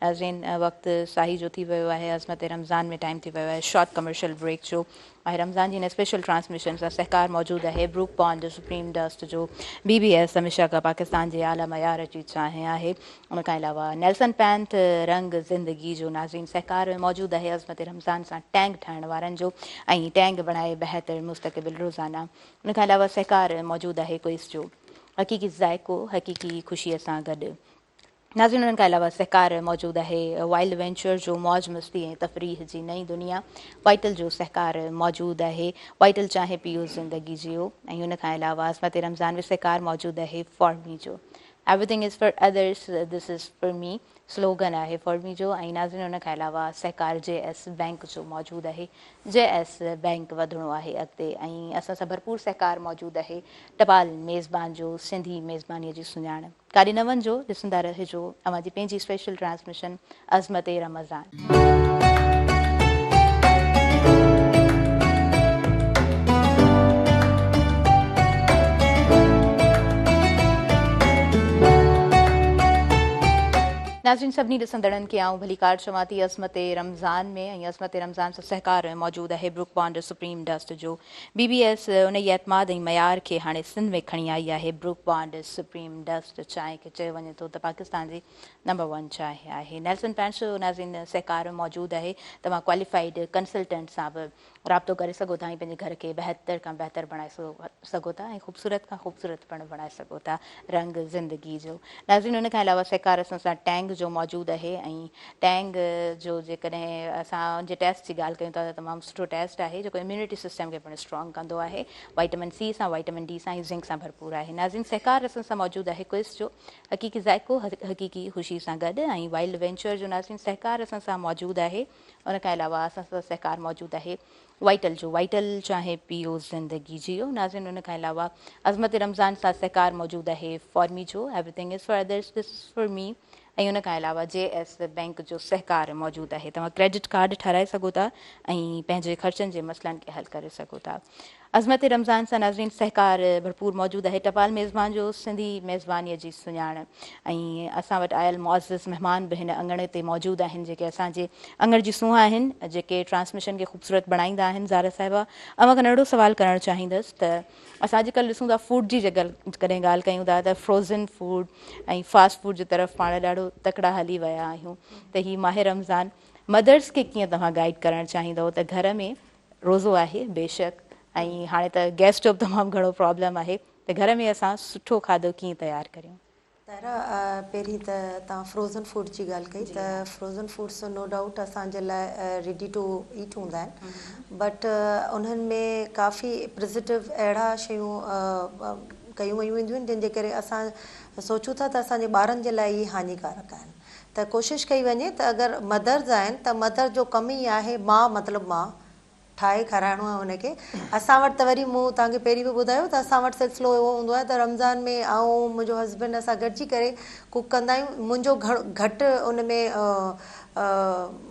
नाज़रीन, वक़्तु साही जो थी वियो आहे, अज़मत रमज़ान में टाइम थी वियो आहे शॉर्ट कमर्शियल ब्रेक जो। ऐं रमज़ान जी हिन स्पेशल ट्रांसमिशन सां सहकार मौजूदु आहे ब्रूक बॉन्ड सुप्रीम डस्ट जो BBS हमेशा खां पाकिस्तान जे आला मयार जी चांहि आहे। उन खां अलावा नेल्सन पैंट रंग ज़िंदगी जो नाज़रीन सहकार में मौजूदु आहे अज़मत रमज़ान सां टैंक ठाहिण वारनि जो ऐं टैंक बणाए बहितर मुस्तक़बिल रोज़ाना। उन खां अलावा सहकार मौजूदु आहे क्विज़ जो हक़ीक़ी ज़ाइको हक़ीक़ी ख़ुशीअ सां गॾु। नाज़रीन, उन्हनि खां अलावा सहकार मौजूदु आहे वाइल्ड वेंचर जो मौज मस्ती ऐं तफ़रीह जी नई दुनिया। वाइटल जो सहकार मौजूदु आहे वाइटल चांहि पियो ज़िंदगी जियो। ऐं उन खां अलावा अज़मत रमज़ान में सहकार मौजूदु आहे फॉर मी जो। Everything is for others, this is for me slogan आहे फॉर मी जो। ऐं नाज़रीन, उन खां अलावा सहकार JS bank जो मौजूदु आहे। JS bank वधणो आहे अॻिते ऐं असां सां भरपूर सहकार मौजूदु आहे टपाल मेज़बान जो सिंधी मेज़बानीअ जी सुञाण। काॾे न वञिजो, ॾिसंदा रहिजो अव्हां जी पंहिंजी स्पेशल ट्रांसमिशन अज़मत रमज़ान। नाज़रीन, सभिनी ॾिसंदड़नि खे आउं भलीकार चवां थी अज़मत रमज़ान में। ऐं अज़मत रमज़ान सां सहकार मौजूदु आहे ब्रूक बॉन्ड सुप्रीम डस्ट जो। BBS उन ई एतमाद ऐं मयार खे हाणे सिंध में खणी आई आहे। ब्रूक बॉन्ड सुप्रीम डस्ट चांहि खे चयो वञे थो त पाकिस्तान जी नंबर 1 चांहि आहे। नेल्सन पैंट्स जो नाज़रीन सहकार मौजूदु आहे। तव्हां क्वालिफाइड कंसल्टेंट सां बि राब्तो करे सघो था ऐं पंहिंजे घर खे बहितर खां बहितर बणाए सघो था ऐं ख़ूबसूरत खां ख़ूबसूरत पिणु बणाए सघो था रंग ज़िंदगी जो। नाज़रीन, उन खां अलावा सहकार असां सां टैंग ٽينگ جو موجود آهي ۽ ٽينگ جو جيڪڏهن اسان ان جي ٽيسٽ جي ڳالهه ڪيون ٿا ته تمام سٺو ٽيسٽ آهي جيڪو اميونٽي سسٽم کي پڻ اسٽرانگ ڪندو آهي وائٽامن سي سان وائٽامن ڊي سان ۽ زنڪ سان ڀرپور آهي ناظرين سهڪار اسان سان موجود آهي ڪوئس جو حقيقي ذائقو حقيقي خوشي سان گڏ ۽ وائلڊ وينچر جو ناظرين سهڪار اسان سان موجود آهي ان کان علاوه اسان سان سهڪار موجود آهي وائٽل جو وائٽل چانهه پيئو زندگي جيئو ناظرين ان کان علاوه عظمت رمضان سان سهڪار موجود آهي فار مي جو everything is for others this is for me ۽ ان کان علاوه جي ايس بينڪ جو سهڪار موجود آهي توهان ڪريڊٽ ڪارڊ ٺهرائي سگهو ٿا ۽ پنهنجي خرچن جي مسئلن کي حل ڪري سگهو ٿا عظمت رمضان سان ناظرين سهڪار ڀرپور موجود آهي ٽپال ميزبان جو سنڌي ميزبانيء جي سڃاڻ ۽ اسان وٽ آيل معزز مهمان به هن اڱڻ تي موجود آهن جيڪي اسان جي اڱڻ جي سونهن آهن جيڪي ٽرانسميشن کي خوبصورت بڻائيندا آهن زارا صاحبه اوهان کان ننڍڙو سوال ڪرڻ چاهيندس ته اسان اڄڪلهه ڏسون ٿا فوڊ جي جيڪڏهن ڳالهه ڪيون ٿا ته فروزن فوڊ ۽ فاسٽ فوڊ جي طرف پاڻ ڏاڍو تڪڙا هلي ويا آهيون ته هي ماهه رمضان مدرس کي ڪيئن توهان گائيڊ ڪرڻ چاهيندؤ ته گهر ۾ روزو آهي بيشڪ ۽ هاڻي ته گئس جو به تمام گهڻو پرابلم آهي ته گهر ۾ اسان سٺو کاڌو ڪيئن تيار ڪريون. طاهره پهرين ته توهان فروزن فوڊ جي ڳالهه ڪئي ته فروزن فوڊس نو ڊائوٽ اسان جي لاء ريڊي ٽو ايٽ هوندا آهن بٽ انهن ۾ ڪافي پرزٽو اهڙا شيون ڪيون ويون هونديون آهن جن جي ڪري اسان سوچون ٿا ته اسان جي ٻارن جي لاء اهي هاڃيڪارڪ آهن ته ڪوشش ڪئي وڃي ته اگر مدرز آهن ته مدر جو ڪم ئي آهي ماء مطلب ماء ٺاهي کارائڻو آهي ان کي. اسان وٽ ته وري مون توهان کي پهرين به ٻڌايو ته اسان وٽ سلسلو اهو هوندو آهي ته رمضان ۾ آئون منهنجو هسبنڊ اسان گڏجي ڪري ڪوڪ ڪندا آهيون منهنجو گهڻو گهٽ ان ۾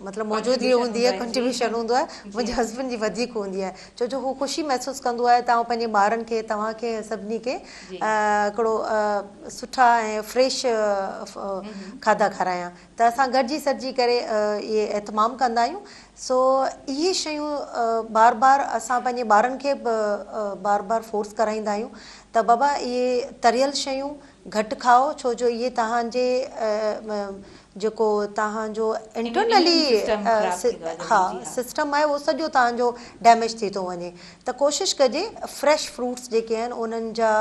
مطلب موجودگي هوندي آهي ڪنٽريبيوشن هوندو آهي منهنجي هسبنڊ جي وڌيڪ هوندي آهي ڇو جو هو خوشي محسوس ڪندو آهي ته آئون پنهنجي ٻارن کي توهان کي ۽ سڀني کي هڪڙو سٺا ۽ فريش کاڌا کارايان ته اسان گڏجي سڏجي ڪري اهي اهتمام ڪندا آهيون سو اهي شيون بار بار اسان پنهنجي ٻارن کي به بار بار فورس ڪرائيندا آهيون ته بابا اهي تريل شيون گهٽ کائو ڇو جو اهي توهان جي جيڪو توهان جو انٽرنلي ها سسٽم آهي اهو سڄو توهان جو ڊيميج ٿي ٿو وڃي ته ڪوشش ڪجي فريش فروٽس جيڪي آهن انهن جا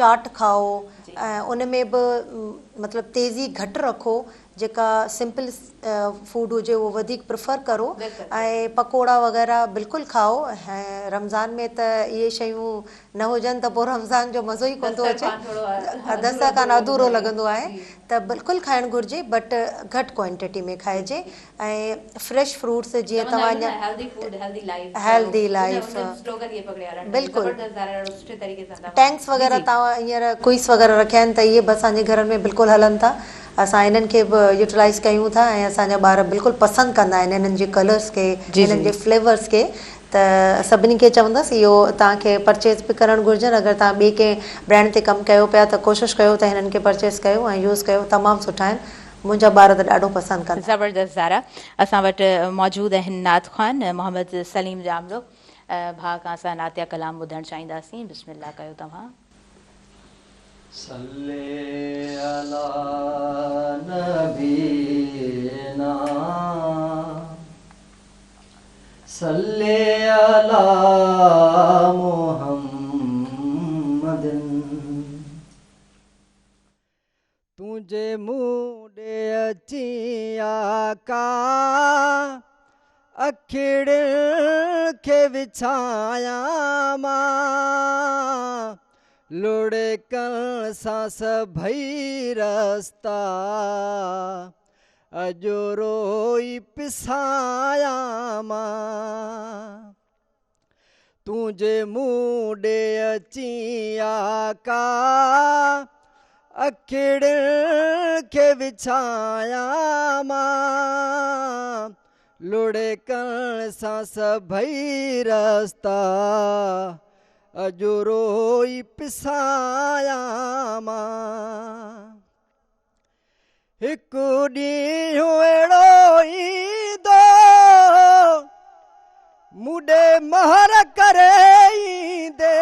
چاٽ کائو ۽ ان ۾ به مطلب تيزي گهٽ رکو جيڪا سمپل فوڊ هجي اهو وڌيڪ پريفر ڪرو ۽ پڪوڙا وغيره بلڪل کائو ۽ رمضان ۾ ته اهي شيون نه هجن ته پوء رمضان جو مزو ئي ڪونه ٿو اچي دسترخوان اڌورو لڳندو آهي ته بلڪل کائڻ گهرجي بٽ گهٽ ڪوانٽيٽي ۾ کائجي ۽ فريش فروٽس جيئن توهان هيلدي لائيف بلڪل ٽينڪس وغيره توهان هينئر ڪوئس وغيره رکيا آهن ته اهي به اسان جي گهرن ۾ بلڪل هلن ٿا اسان انهن کي به يوٽيلائيز ڪيون ٿا ۽ اسان جا ٻار بلڪل پسند ڪندا آهن انهن جي ڪلرس کي انهن جي فليورس کي ته سڀني کي چوندس اهو توهان کي پرچيز به ڪرڻ گهرجن اگر توهان ٻي ڪنهن برانڊ تي ڪم ڪيو پيا ته ڪوشش ڪيو ته هنن کي پرچيز ڪيو ۽ يوز ڪيو تمام سٺا آهن منهنجا ٻار ته ڏاڍو پسند ڪندا آهن. زبردست زارا اسان وٽ موجود آهن نعت خوان محمد سليم ڄامڙو ڀاء کان اسان نعتيه ڪلام ٻڌڻ چاهينداسين بسم الله ڪيو توهان. صلي علي نبينا صلي علي محمد. تنهنجي مون ڏي اچي آقا اکڙين کي وڇايان مان لڙڪن سان سڀئي رستا اڄ روئي پسايان مان. تنهنجي مون ڏي اچي آقا اکڙين کي وڇايان مان لڙڪن سان سڀئي رستا اڄ روئي پسايان مان. هڪ ڏينهن اهڙو ايندو مون ڏي مهر ڪري ايندي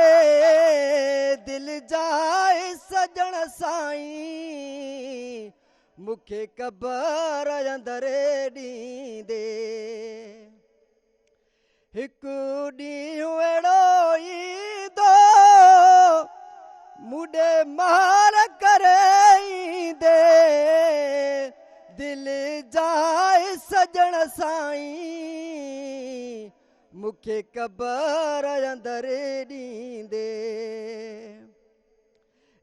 دل جاء سڄڻ سائين مون کي قبر اندر ڏيندي. هڪ ڏينهن اهڙو ايندو مون ڏي مهر ڪري ايندي. دل جاءِ سڄڻ سائين مون کي قبر اندر ڏيندي.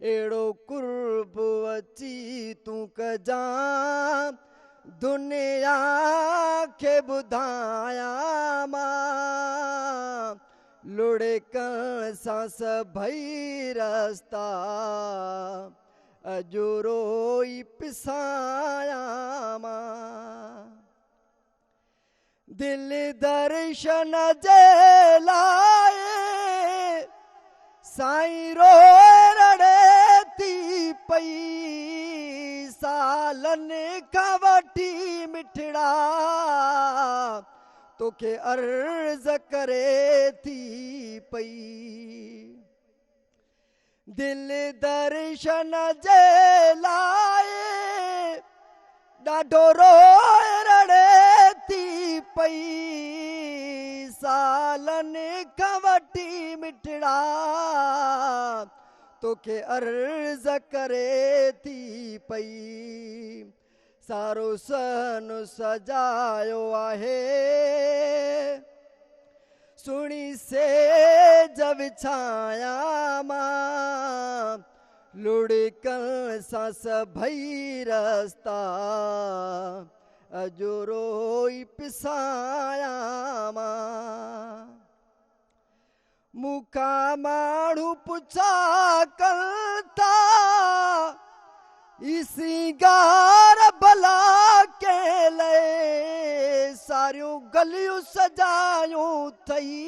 اهڙو قرب اچي تون ڪجان دنيا کي ٻڌايان مان. لڙڪڻ سان سڀئي رستا اڄ روئي پسايان مان. دل درشن جي لاءِ سائين روئي رڙي ٿي پئي. سالن کان وٺي مٺڙا توکي عرض ڪري ٿي پئي. دل درشن جي لاءِ ڏاڍو روئي رڙي ٿي پئي. سالن کان وٺي مٺڙا توکي عرض ڪري ٿي پئي. سارو سن سجايو آهي سهڻي سيج وڇايان مان. لڙڪڻ سان سڀئي رستا اڄ روئي پسايان مان. مون کان ماڻهو پڇا ڪن ٿا هي سينگار ڀلا ڪنهن لئي. ساريون گليون سجايون اٿئي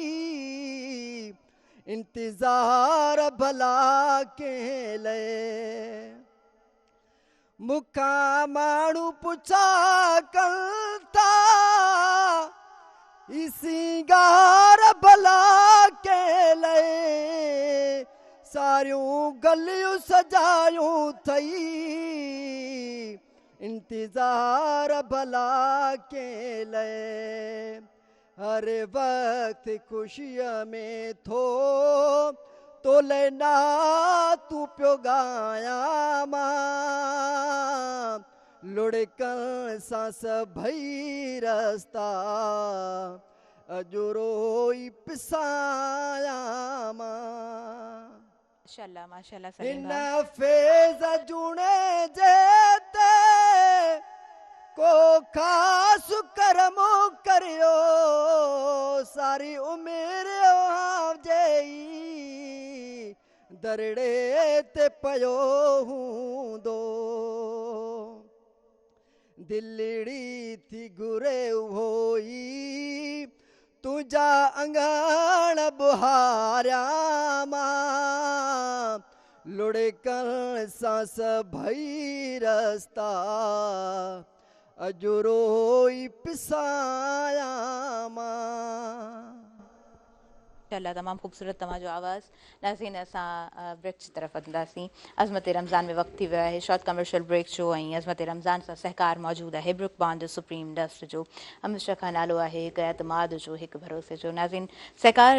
انتظار ڀلا ڪنهن لئي. مون کان ماڻهو پڇا ڪن ٿا هي سينگار ڀلا ڪنهن لئي. ساريون گليون سجايون اٿئي انتظار ڀلا ڪنهن لئي. هر وقت خوشيءَ ۾ ٿو تو لاءِ ناتون پيو ڳايان مان. لڙڪڻ سان سڀئي رستا اڄ روئي پسايان مان. ماشاءالله ماشاءالله سليم هن ڀاء. فيض جوڻي جي تي ڪو خاص ڪرم ڪريو. ساري عمر جي درڙي تي پيو هوندو. دلڙي ٿي گهري اهو ئي تنهنجا اڱڻ ٻهاريان مان. لڙڪڻ سان سڀئي رستا اڄ روئي پسايان مان. माशाअल्लाह तमामु ख़ूबसूरत तव्हांजो आवाज़। नाज़रीन असां ब्रेक जी तरफ़ वधंदासीं। अज़मत रमज़ान में वक़्तु थी वियो आहे शॉर्ट कमर्शियल ब्रेक जो ऐं अज़मत रमज़ान सां सहकार मौजूदु आहे ब्रुक बॉन्ड सुप्रीम डस्ट जो। हमेशह खां नालो आहे हिकु एतमाद जो हिकु भरोसे जो। नाज़रीन सहकार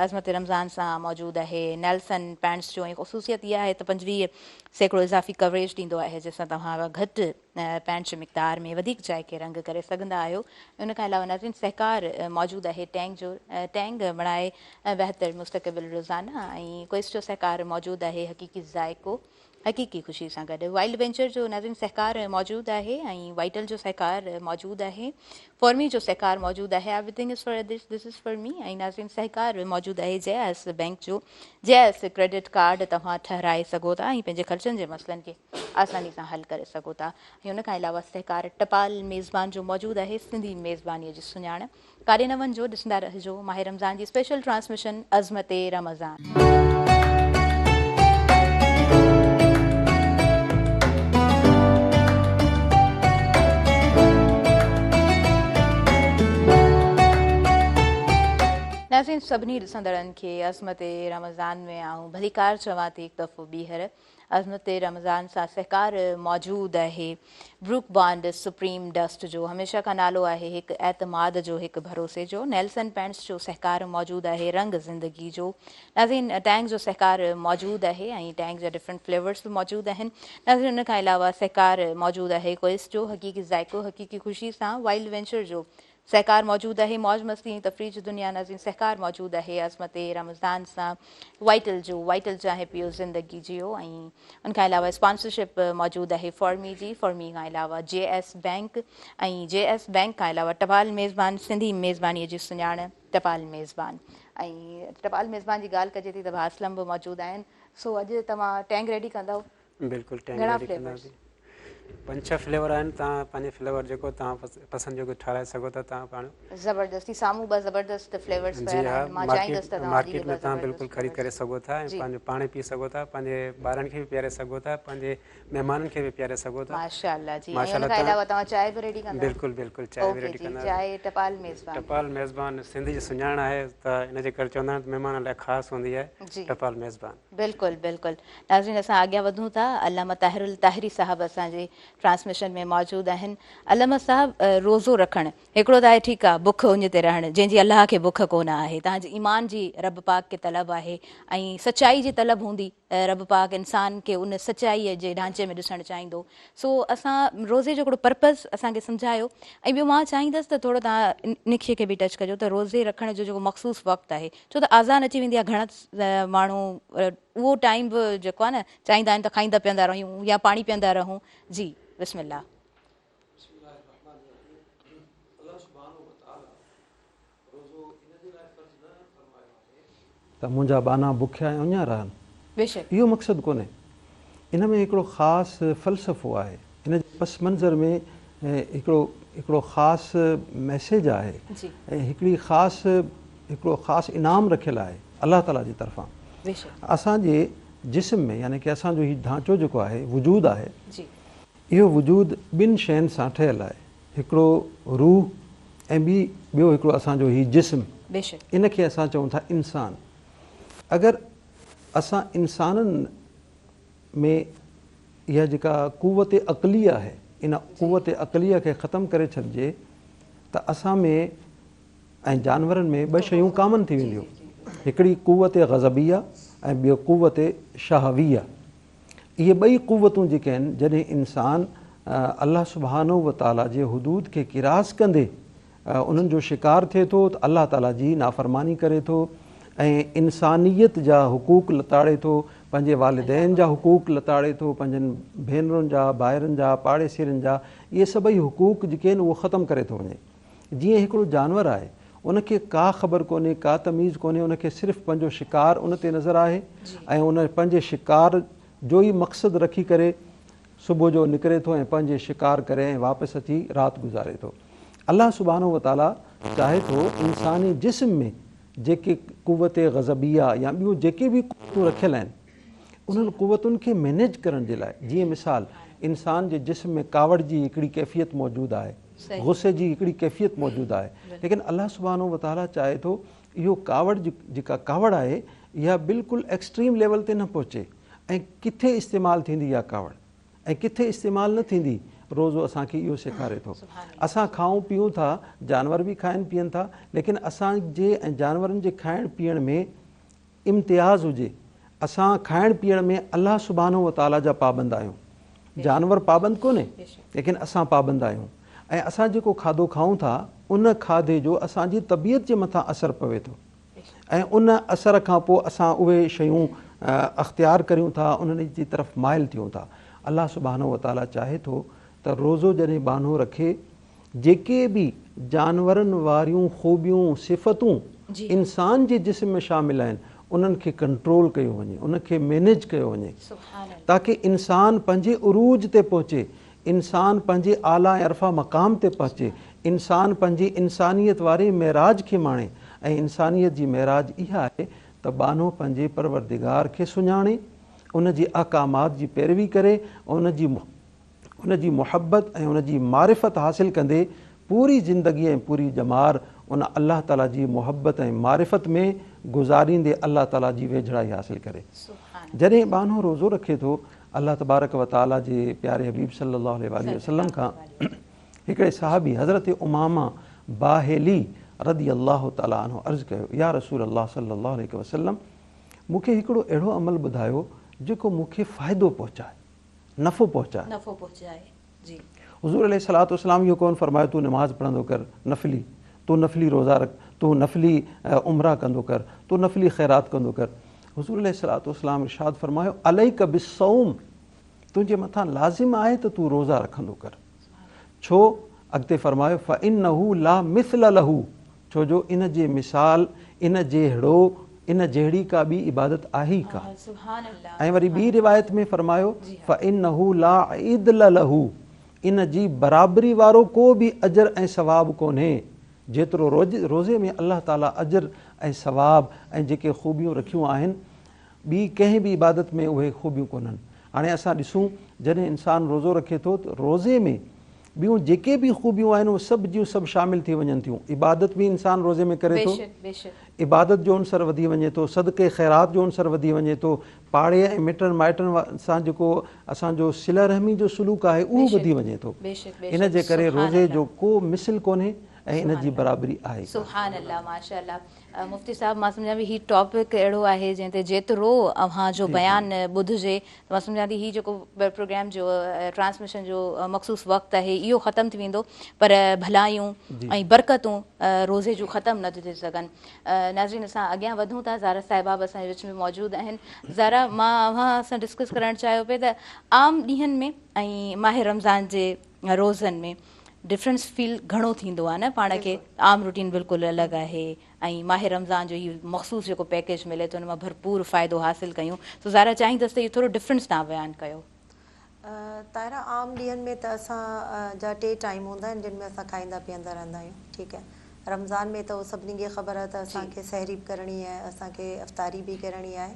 अज़मत रमज़ान सां मौजूदु आहे नेल्सन पैंट्स जो ऐं ख़ुशूसियत इहा आहे त 25% इज़ाफ़ी कवरेज ॾींदो आहे जंहिंसां तव्हां घटि पैंट जे मिक़दार में वधीक जाइ खे रंग करे सघंदा आहियो। उन खां अलावा नाज़रीन सहकार मौजूदु आहे टैंग जो। टैंग बणाए बहितर मुस्तक़बिल रोज़ाना ऐं क्वेस्ट जो सहकार मौजूदु आहे हक़ीक़ी ज़ाइको हक़ीक़ी ख़ुशी सां गॾु। वाइल्ड वेंचर जो नाज़रीन सहकार मौजूदु आहे ऐं वाइटल जो सहकार मौजूदु आहे। फॉर्मी जो सहकार मौजूदु आहे। Everything is for this, this is for me. ऐं नाज़रीन सहकार मौजूदु आहे जे एस बैंक जो। जे एस क्रेडिट कार्ड तव्हां ठहिराए सघो था ऐं पंहिंजे ख़र्चनि जे मसइलनि खे आसानी सां हल करे सघो था। ऐं उन खां अलावा सहकार टपाल मेज़बान जो मौजूदु आहे। सिंधी मेज़बानीअ जी सुञाण 9:15 जो ॾिसंदा रहिजो माह रमज़ान जी स्पेशल ट्रांसमिशन अज़मत रमज़ान। नाज़रीन सभिनी ॾिसंदड़नि खे अज़मत रमज़ान में आउं भलीकार चवां थी हिकु दफ़ो ॿीहर। عظمت رمضان سان سهڪار موجود آهي بروڪ بانڊ سپريم ڊسٽ جو هميشه کان نالو آهي هڪ اعتماد جو هڪ ڀروسي جو نيلسن پينٽس جو سهڪار موجود آهي رنگ زندگي جو ناظرين ٽينگ جو سهڪار موجود آهي ۽ ٽينگ جا ڊفرنٽ فليورس به موجود آهن ناظرين ان کان علاوه سهڪار موجود آهي ڪوئس جو حقيقي ذائقو حقيقي خوشي سان وائلڊ وينچر جو سهڪار موجود آهي موج مستي ۽ تفريح جي دنيا ناظرين سهڪار موجود آهي عظمت رمضان سان وائٽل جو وائٽل چانهه پيو زندگي جيو ۽ ان کان علاوه اسپانسرشپ موجود آهي فارمي جي فارمي کان علاوه جي ايس بينڪ ۽ جي ايس بينڪ کان علاوه ٽپال ميزبان سنڌي ميزباني جي سڃاڻ ٽپال ميزبان ۽ ٽپال ميزبان جي ڳالهه ڪجي ٿي ته ڀاء اسلم به موجود آهن سو اڄ توهان ٽينگ ريڊي ڪندؤ بلڪل ٽينگ ريڊي ڪنداسين. پنج ڇهه فليور آهن توهان پنهنجي فليور جيڪو توهان پسند جوڳو ٺهرائي سگهو ٿا توهان پاڻ. زبردست هي سامهون ٻه زبردست فليورس جي پيل ها آهن مان چاهيندس ته توهان جي مارڪيٽ ٻه ۾ توهان زبردست بلڪل خريد ڪري فليورس سگهو ٿا ۽ جي پنهنجو پاڻ پي سگهو ٿا پنهنجي ٻارن کي به پياري سگهو ٿا پنهنجي مهمانن کي به پياري سگهو ٿا ماشاءالله جي ۽ ماشاء ان الله کان توهان علاوه توهان چانهه به ريڊي ڪندا بلڪل بلڪل چانهه به اوڪي ريڊي جي ڪنداسين چانهه ٽپال ميزبان ٽپال ميزبان سنڌ جي سڃاڻ آهي ته ان جي ڪري چوندا آهن ته مهمانن لاء خاص هوندي آهي جي ٽپال ميزبان. بلڪل بلڪل ناظرين اسان اڳيان وڌون ٿا علامه طاهر الطاهري صاحب اسان جي ٽرانسميشن ۾ موجود آهن علامه صاحب روزو رکڻ هڪڙو ته آهي ٺيڪ آ بک اڃ تي رهڻ جنهن جي الله کي بک ڪونه آهي توهان جي ايمان جي رب پاڪ کي طلب آهي ۽ سچائي جي طلب هوندي رب پاڪ انسان کي ان سچائي جي ڍانچي ۾ ڏسڻ چاهيندو سو اسان روزي جو هڪڙو پرپز اسان کي سمجهايو ۽ ٻيو مان چاهيندس ته ٿورو توهان ان شي کي به ٽچ ڪجو ته روزي رکڻ جو جيڪو مخصوص وقت آهي ڇو ته آذان اچي ويندي آهي گهڻا ماڻهو اهو ٽائيم به جيڪو آهي نه چاهيندا آهن ته کائيندا پيئندا رهون يا پاڻي پيئندا رهون جي بسم الله. بسم الله الرحمن الرحيم الله سبحانه وتعالي روزو ان جي لاء فرض نه فرمايو آهي ته منهنجا ٻانها بکيا ۽ اڃيا رهن بيشڪ. اهو مقصد ڪونهي ان ۾ هڪڙو خاص فلسفو آهي ان جي پس منظر ۾ هڪڙو هڪڙو خاص ميسيج آهي ۽ هڪڙي خاص هڪڙو خاص انعام رکيل آهي الله تعالي جي طرفان اسان جي جسم ۾ يعني ڪه اسان جو هي ڍانچو جيڪو آهي وجود آهي اهو وجود ٻن شين سان ٺهيل آهي هڪڙو روح ۽ ٻي ٻيو هڪڙو اسان جو هي جسم ان کي اسان چئون ٿا انسان اگر اسان انسانن ۾ اها جيڪا قوت عقلي آهي ان قوت عقليه کي ختم ڪري ڇڏجي ته اسان ۾ ۽ جانورن ۾ ٻه شيون ڪامن ٿي وينديون هڪڙي قوت غضبيه ۽ ٻيو قوت شهويه اهي ٻئي قوتون جيڪي آهن جڏهن انسان الله سبحانه وتعاليٰ جي حدود کي ڪراس ڪندي انهن جو شڪار ٿئي ٿو ته الله تعاليٰ جي نافرماني ڪري ٿو ۽ انسانيت جا حقوق لتاڙي ٿو، پنهنجي والدين جا حقوق لتاڙي ٿو، پنهنجن ڀينرن جا، ڀائرن جا، پاڙيسرين جا، اهي سڀئي حقوق جيڪي آهن اهو ختم ڪري ٿو وڃي. جيئن هڪڙو جانور آهي، ان کي ڪا خبر ڪونهي، ڪا تميز ڪونهي، ان کي صرف پنهنجو شڪار ان تي نظر آهي ۽ ان پنهنجي شڪار جو ئي مقصد رکي ڪري صبح جو نڪري ٿو ۽ پنهنجي شڪار ڪري ۽ واپس اچي رات گذاري ٿو. الله سبحانه وتعاليٰ چاهي ٿو انساني جسم ۾ جيڪي قوت غضبيه يا ٻيون جيڪي به قوتون رکيل آهن انهن قوتن کي مينيج ڪرڻ جي لاء جيئن مثال انسان جي جسم ۾ ڪاوڙ جي هڪڙي ڪيفيت موجود آهي غصي جي هڪڙي ڪيفيت موجود آهي ليڪن الله سبحانه وتعاليٰ چاهي ٿو اهو ڪاوڙ جيڪا ڪاوڙ آهي اها بلڪل ايڪسٽريم ليول تي نه پهچي ۽ ڪٿي استعمال ٿيندي اها ڪاوڙ ۽ ڪٿي استعمال نه ٿيندي روزو اسان کي اهو سيکاري ٿو. اسان کائون پيئون ٿا، جانور به کائن پيئن ٿا، ليڪن اسان جي ۽ جانورن جي کائڻ پيئڻ ۾ امتياز هجي. اسان کائڻ پيئڻ ۾ الله سبحانه وتعاليٰ جا پابند آهيون. جانور پابند ڪونهي، ليڪن اسان پابند آهيون ۽ اسان جيڪو کاڌو کائون ٿا، ان کاڌي جو اسان جي طبيعت جي مٿان اثر پوي ٿو. ۽ ان اثر کان پوء اسان اهي شيون اختيار ڪريون ٿا، انهن جي طرف مائل ٿيون ٿا. الله سبحانه وتعاليٰ چاهي ٿو ته روزو جڏهن ٻانهو رکي، جيڪي به جانورن واريون خوبيون، صفتون، انسان جي جسم ۾ شامل آهن، انهن کي ڪنٽرول ڪيو وڃي، ان کي مينيج ڪيو وڃي، تاڪه انسان پنهنجي عروج تي پهچي، انسان پنهنجي اعليٰ ۽ ارفع مقام تي پهچي، انسان پنهنجي انسانيت واري معراج کي ماڻي ۽ انسانيت جي معراج اها آهي ته ٻانهو پنهنجي پروردگار کي سڃاڻي، ان جي احڪامات جي پيروي ڪري ۽ ان جي ان جي محبت ۽ ان جي معرفت حاصل ڪندي پوري زندگي ۽ پوري ڄمار ان الله تعاليٰ جي محبت ۽ معرفت ۾ گذاريندي الله تعاليٰ جي ويجهڙائي حاصل ڪري. جڏهن ٻانهو روزو رکي ٿو، الله تبارڪ و تعاليٰ جي پياري حبيب صلّي الله عليه واٰله وسلّم کان هڪڙي صحابي حضرت امامه باهلي رضي الله تعالٰي عنه عرض ڪيو، يا رسول الله صلّي الله عليه وسلّم! مون کي هڪڙو اهڙو عمل ٻڌايو جيڪو مون کي فائدو پهچائي، نفعو پهچائي. نفعو پهچائي، جي. حضور عليه الصلوة والسلام اهو ڪونه فرمايو تون نماز پڙهندو ڪر نفلي، تون نفلي روزا رک، تون نفلي عمره ڪندو ڪر، تون نفلي خيرات ڪندو ڪر. حضور عليه الصلوة والسلام ارشاد فرمايو عليک بالصوم تنهنجي مٿان لازم آهي ته تون روزا رکندو ڪر. ڇو؟ اڳتي فرمايو فانه لا مثل له ڇو جو ان جي مثال، ان جهڙو، ان جهڙي ڪا ٻي عبادت آهي ئي ڪانه. ۽ وري ٻي روايت ۾ فرمايو فانه لا عدل له ان جي برابري وارو ڪو به اجر ۽ ثواب ڪونهي جيترو روزي ۾ الله تعالي اجر ۽ ثواب ۽ جيڪي خوبيون رکيون آهن ٻي ڪنهن به عبادت ۾ اهي خوبيون ڪونهن. هاڻي اسان ڏسون جڏهن انسان روزو رکي ٿو ته روزي ۾ ٻيون جيڪي به خوبيون آهن اهي سڀ جون سڀ شامل ٿي وڃن ٿيون. عبادت به انسان روزي ۾ ڪري ٿو، عبادت جو عنصر وڌي وڃي ٿو، صدقي خيرات جو عنصر وڌي وڃي ٿو، پاڙي ۽ مٽن مائٽن سان جيڪو اسان جو صله رحمي جو سلوڪ آهي اهو وڌي وڃي ٿو. ان جي ڪري روزي جو ڪو مثل ڪونهي ۽ ان جي برابري آهي ڪانه. سبحان الله ماشاء الله مفتي صاحب مان سمجهان ٿي هي ٽاپڪ اهڙو آهي جنهن تي جيترو اوهان جو بيان ٻڌجي ته مان سمجهان ٿي هي جيڪو پروگرام جو ٽرانسميشن جو مخصوص وقت آهي اهو ختم ٿي ويندو پر ڀلايون ۽ برڪتون روزي جون ختم نه ٿيون ٿي سگهن ناظرين اسان اڳيان وڌون ٿا زارا صاحبه به اسان جي وچ ۾ موجود آهن زارا مان اوهان سان ڊسڪس ڪرڻ چاهيو پئي ته عام ڏينهن ۾ ۽ ماه رمضان جي روزن ۾ ڊفرنس فيل گهڻو ٿيندو آهي نه پاڻ کي عام روٽين بلڪل الڳ آهي ۽ ماه رمضان جو هي مخصوص جيڪو پيڪيج ملي ٿو ان مان ڀرپور فائدو حاصل ڪيون سو زارا چاهيندس ته اهو ٿورو ڊفرنس توهان بيان ڪيو. طاهره عام ڏينهن ۾ ته اسان جا ٽي ٽائيم هوندا آهن جن ۾ اسان کائيندا پيئندا رهندا آهيون ٺيڪ آهي رمضان ۾ ته اهو سڀني کي خبر آهي ته اسان کي سحري به ڪرڻي آهي اسان کي افطاري به ڪرڻي آهي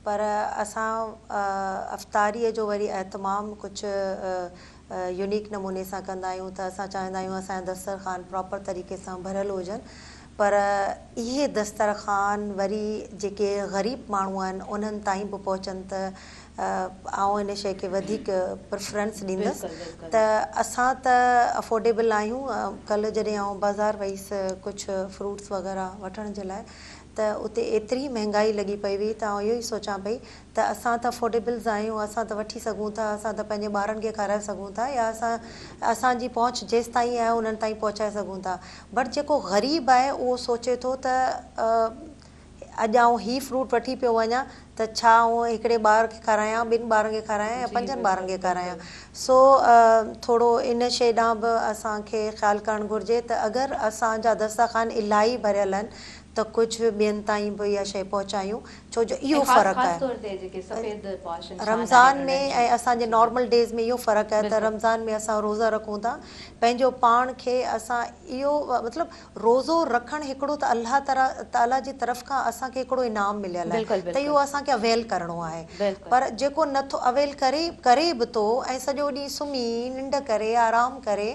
پر اسان افطاري جو وري اهتمام ڪجهه يونيڪ نموني سان ڪندا آهيون ته اسان چاهيندا آهيون اسان جا دسترخوان پراپر طريقي سان ڀريل هجن پر اهي دسترخوان وري جيڪي غريب ماڻهو آهن انهن تائين به پهچن ته آئون ان شيء کي وڌيڪ پريفرنس ڏيندس ته اسان ته افورڊيبل آهيون ڪلهه جڏهن آئون بازار وئيس ڪجهه فروٽس وغيره وٺڻ جي لاء ته اتي ايتري مهنگائي لڳي پئي هئي ته آئون اهو ئي سوچان پئي ته اسان ته افورڊيبلز آهيون، اسان ته وٺي سگهون ٿا، اسان ته پنهنجي ٻارن کي کارائي سگهون ٿا يا اسان اسان جي پهچ جيستائين آهي انهن تائين پهچائي سگهون ٿا بٽ جيڪو غريب آهي اهو سوچي ٿو ته اڄ آئون هي فروٽ وٺي پيو وڃان ته ڇا آئون هڪڙي ٻار کي کارايان ٻن ٻارن کي کارايان يا پنجن ٻارن کي کارايان سو ٿورو ان شيء ڏانهن به اسان کي خيال ڪرڻ گهرجي ته اگر اسان جا دسترخوان الاهي ڀريل آهن ته ڪجهه ٻين تائين به اها شيء پهچايون ڇو جو اهو فرق آهي رمضان ۾ ۽ اسان جي نارمل ڊيز ۾ اهو فرق آهي ته رمضان ۾ اسان روزا رکون ٿا پنهنجو پاڻ کي اسان اهو مطلب روزو رکڻ هڪڙو ته الله تعالي جي طرف کان اسان کي هڪڙو انعام مليل آهي ته اهو اسان کي اويل ڪرڻو آهي پر جيڪو نٿو اويل ڪري ڪري به ٿو ۽ سڄو ڏينهن سمهي ننڊ ڪري آرام ڪري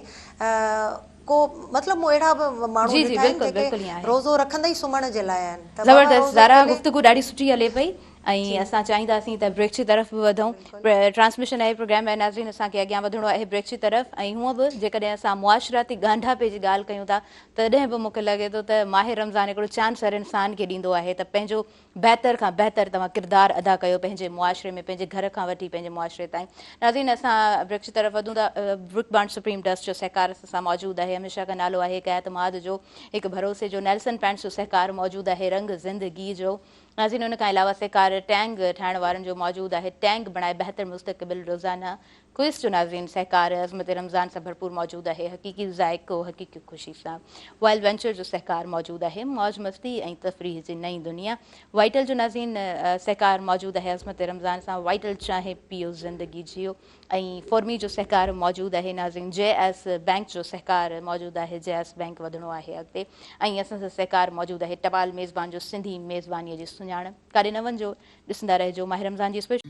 ڪو مطلب مون اهڙا به ماڻهو جي جي ڏٺا آهن بلڪل جيڪي بلڪل ائين آهي. روزو رکندا ئي سمهڻ جي لاء آهن ته بابا زبردست روزو زارا کولي گفتگو ڏاڍي سٺي هلي پئي ۽ جي اسان چاهينداسين ته بريڪ جي طرف به وڌون بلڪل. ٽرانسميشن آهي پروگرام ۽ ناظرين اسان کي اڳيان وڌڻو آهي بريڪ جي طرف ۽ هونء به جيڪڏهن اسان معاشرتي ڳانڍاپي جي ڳالهه ڪيون ٿا تڏهن به مون کي لڳي ٿو ته ماهه رمضان هڪڙو چانس هر انسان کي ڏيندو آهي ته پنهنجو بهتر کان بهتر توهان ڪردار ادا ڪيو پنهنجي معاشري ۾ پنهنجي گهر کان وٺي پنهنجي معاشري تائين ناظرين اسان بريڪ جي طرف وڌون ٿا برڪ بانڊ سپريم ڊسٽ جو سهڪار اسان سان موجود آهي هميشه کان نالو آهي هڪ اعتماد جو هڪ ڀروسي جو نيلسن پينٽس جو سهڪار موجود آهي رنگ زندگي جو ناظرين ان کان علاوه سهڪار ٽينگ ٺاهڻ وارن جو موجود آهي ٽينگ بڻائي بهتر مستقبل روزانه ڪوئس جو ناظرين سهڪار عظمت رمضان سان ڀرپور موجود آهي حقيقي ذائقو حقيقي خوشي سان وائل وينچر جو سهڪار موجود آهي موج مستي ۽ تفريح جي نئين دنيا وائٽل جو ناظرين سهڪار موجود آهي عظمت رمضان سان وائٽل چانهه پيو زندگي جيو ۽ فورمي جو سهڪار موجود آهي ناظرين جي ايس بئنڪ جو سهڪار موجود آهي جي ايس بئنڪ وڌڻو آهي اڳتي ۽ اسان سان سهڪار موجود آهي ٽپال ميزبان جو سنڌي ميزباني جي سڃاڻ ڪاڏي نه وڃجو ڏسندا رهجو ماهه رمضان جي اسپيشل.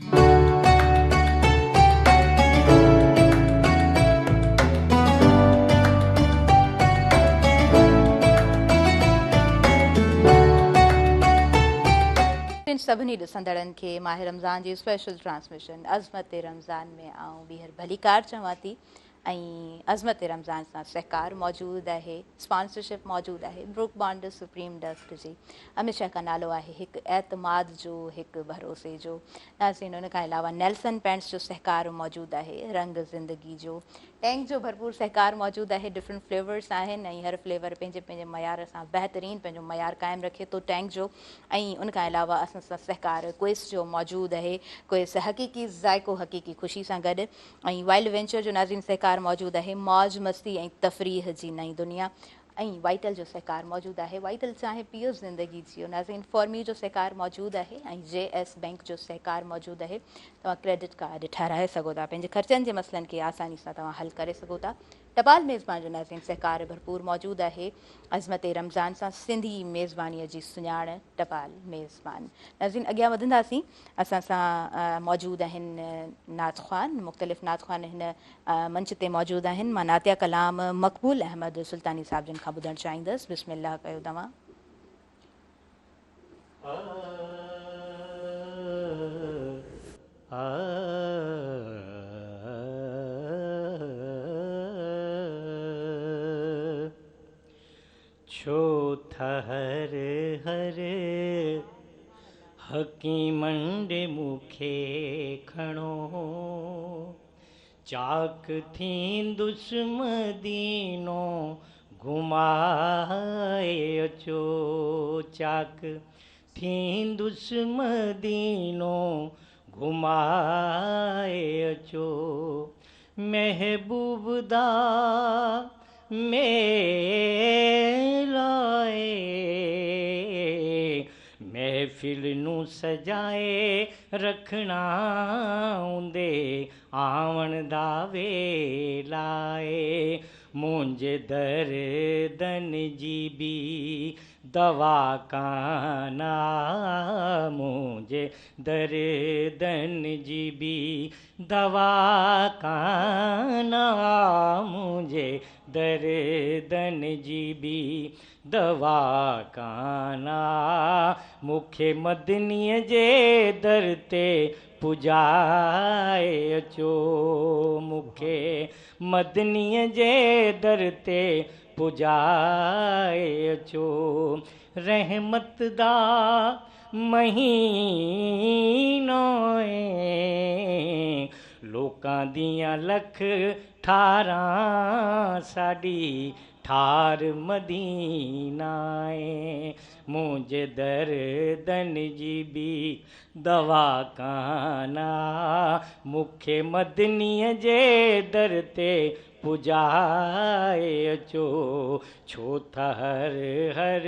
سڀني ڏسندڙن کي ماهه رمضان جي اسپيشل ٽرانسميشن عظمت رمضان ۾ آئون ٻيهر ڀليڪار چوان ٿي ۽ عظمت رمضان سان سهڪار موجود آهي، اسپانسرشپ موجود آهي بروڪ بانڊ سپريم ڊسٽ جي. هميشه کان نالو آهي هڪ اعتماد جو، هڪ ڀروسي جو. ناظرين ان کان علاوه نيلسن پينٽس جو سهڪار موجود آهي، رنگ زندگي جو. ٽينگ جو ڀرپور سهڪار موجود آهي، ڊفرنٽ فليورس آهن ۽ هر فليور پنهنجي پنهنجي معيار سان بهترين پنهنجو معيار قائم رکي ٿو ٽينگ جو ۽ ان کان علاوه اسان سان سهڪار ڪوئس جو موجود آهي، ڪوئس حقيقي ذائقو حقيقي خوشي سان گڏ ۽ وائلڊ وينچر جو ناظرين سهڪار موجود آهي، موج مستي ۽ تفريح جي نئين دنيا ۽ وائيٽل جو سهڪار موجود آهي، وائيٽل چانهه پيئو زندگي جيئو، ناظرين فارمي جو سهڪار موجود آهي ۽ جي ايس بئنڪ جو سهڪار موجود آهي، توهان ڪريڊٽ ڪارڊ ٺهرائي سگهو ٿا، پنهنجي خرچن جي مسئلن کي آساني سان توهان حل ڪري سگهو ٿا، ٽپال ميزبان جو ناظرين سهڪار ڀرپور موجود آهي، عظمت رمضان سان سنڌي ميزبانيء جي سڃاڻ ٽپال ميزبان. ناظرين اڳيان وڌنداسين اسان سان موجود آهن نعت خوان، مختلف نعت خوان هن منچ تي موجود آهن. مان نعتيه ڪلام مقبول احمد سلطاني صاحب جن کان ٻڌڻ چاهيندس. بسم الله ڪيو توهان. ڇو ٿا هر هر حڪيمن ڏي مون کي کڻو. چاڪ ٿيندس مدينو گهمائي اچو چاڪ ٿيندس مدينو گهمائي اچو محبوب دا ميلا اي محفل نون سجائي رکڻا اوندي آوڻ دا ويلا اي منهنجي دردن جي ٻي دوا ڪان آ منهنجي دردن جي ٻي دوا ڪان آ منهنجي دردن جي ٻي دوا ڪان آ مون کي مدنيء جي در تي پڄائي اچو مون کي مدنيء جي در تي پڄائي اچو رحمت دا مهينو اي لوڪان ديان لک ٺاران ساڏي ٺار مدينا اي منهنجي دردن جي ٻي دوا ڪان آ مون کي مدنيء جي در تي پڄائي اچو ڇو ٿا هر هر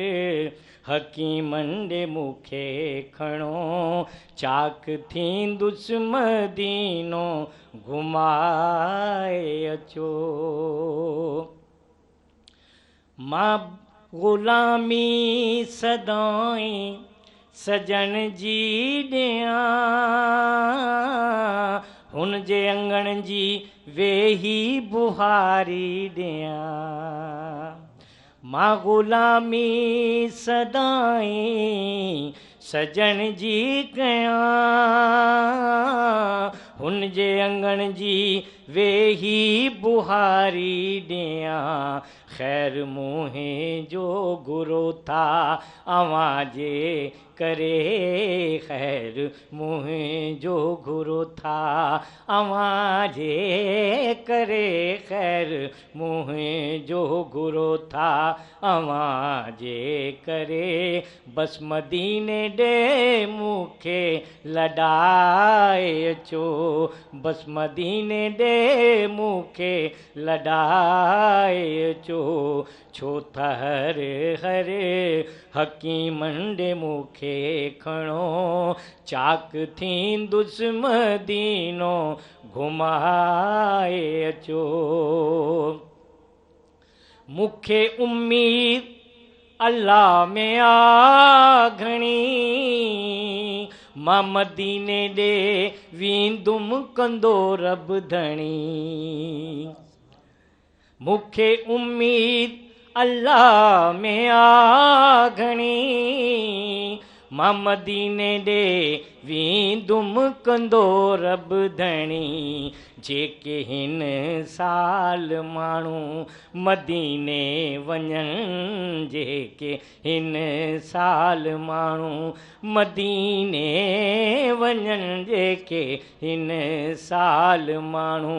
حڪيمن ڏي مون کي کڻو چاڪ ٿيندس مدينو گهمائي اچو مان غلامي سدائين سڄڻ جي ڏيان هن جي اڱڻ جي ويهي ٻهاري ڏيان مان غلامي سدائين سڄڻ جي ڪيان هن جي اڱڻ جي ويهي ٻهاري ڏيان خير منهنجو گهرو ٿا اوهان جي ڪري خير منهنجو گهرو ٿا اوهان جي ڪري خير منهنجو گهرو ٿا اوهان جي ڪري بس مديني ڏي مون کي لڏائي اچو بس مديني ڏي مون کي لڏائي اچو ڇو ٿا هر هر حڪيمن ڏي مون کي کڻو چاڪ ٿيندس مدينو گهمائي اچو مون کي اميد الله ۾ آ گهڻي مان مديني ڏي ويندم ڪندو رب ڌڻي مون کي اميد الله ۾ آ گهڻي مان مديني ڏي ويندم ڪندو رب ڌڻي جيڪي هن سال ماڻهو مديني وڃن جيڪي هن سال ماڻهو مديني وڃن جيڪي هن سال ماڻهو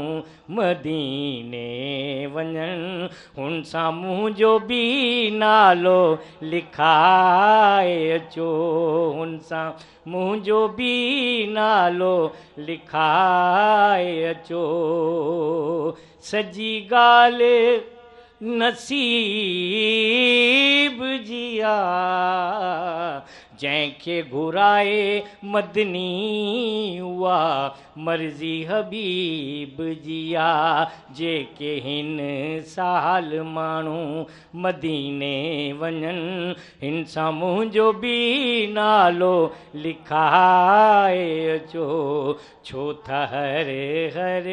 مديني وڃن هن سان منهنجو به نالو لکائي اچو هن سان منهنجو به نالو لکائي اچو سڄي ڳالهه نصيب جي آ جنهن کي گهرائي مدني اها مرضي حبيب جي آ جيڪي هن سال ماڻهو مديني وڃن هن سان منهنجو به نالو لکائي اچو ڇو ٿا هر هر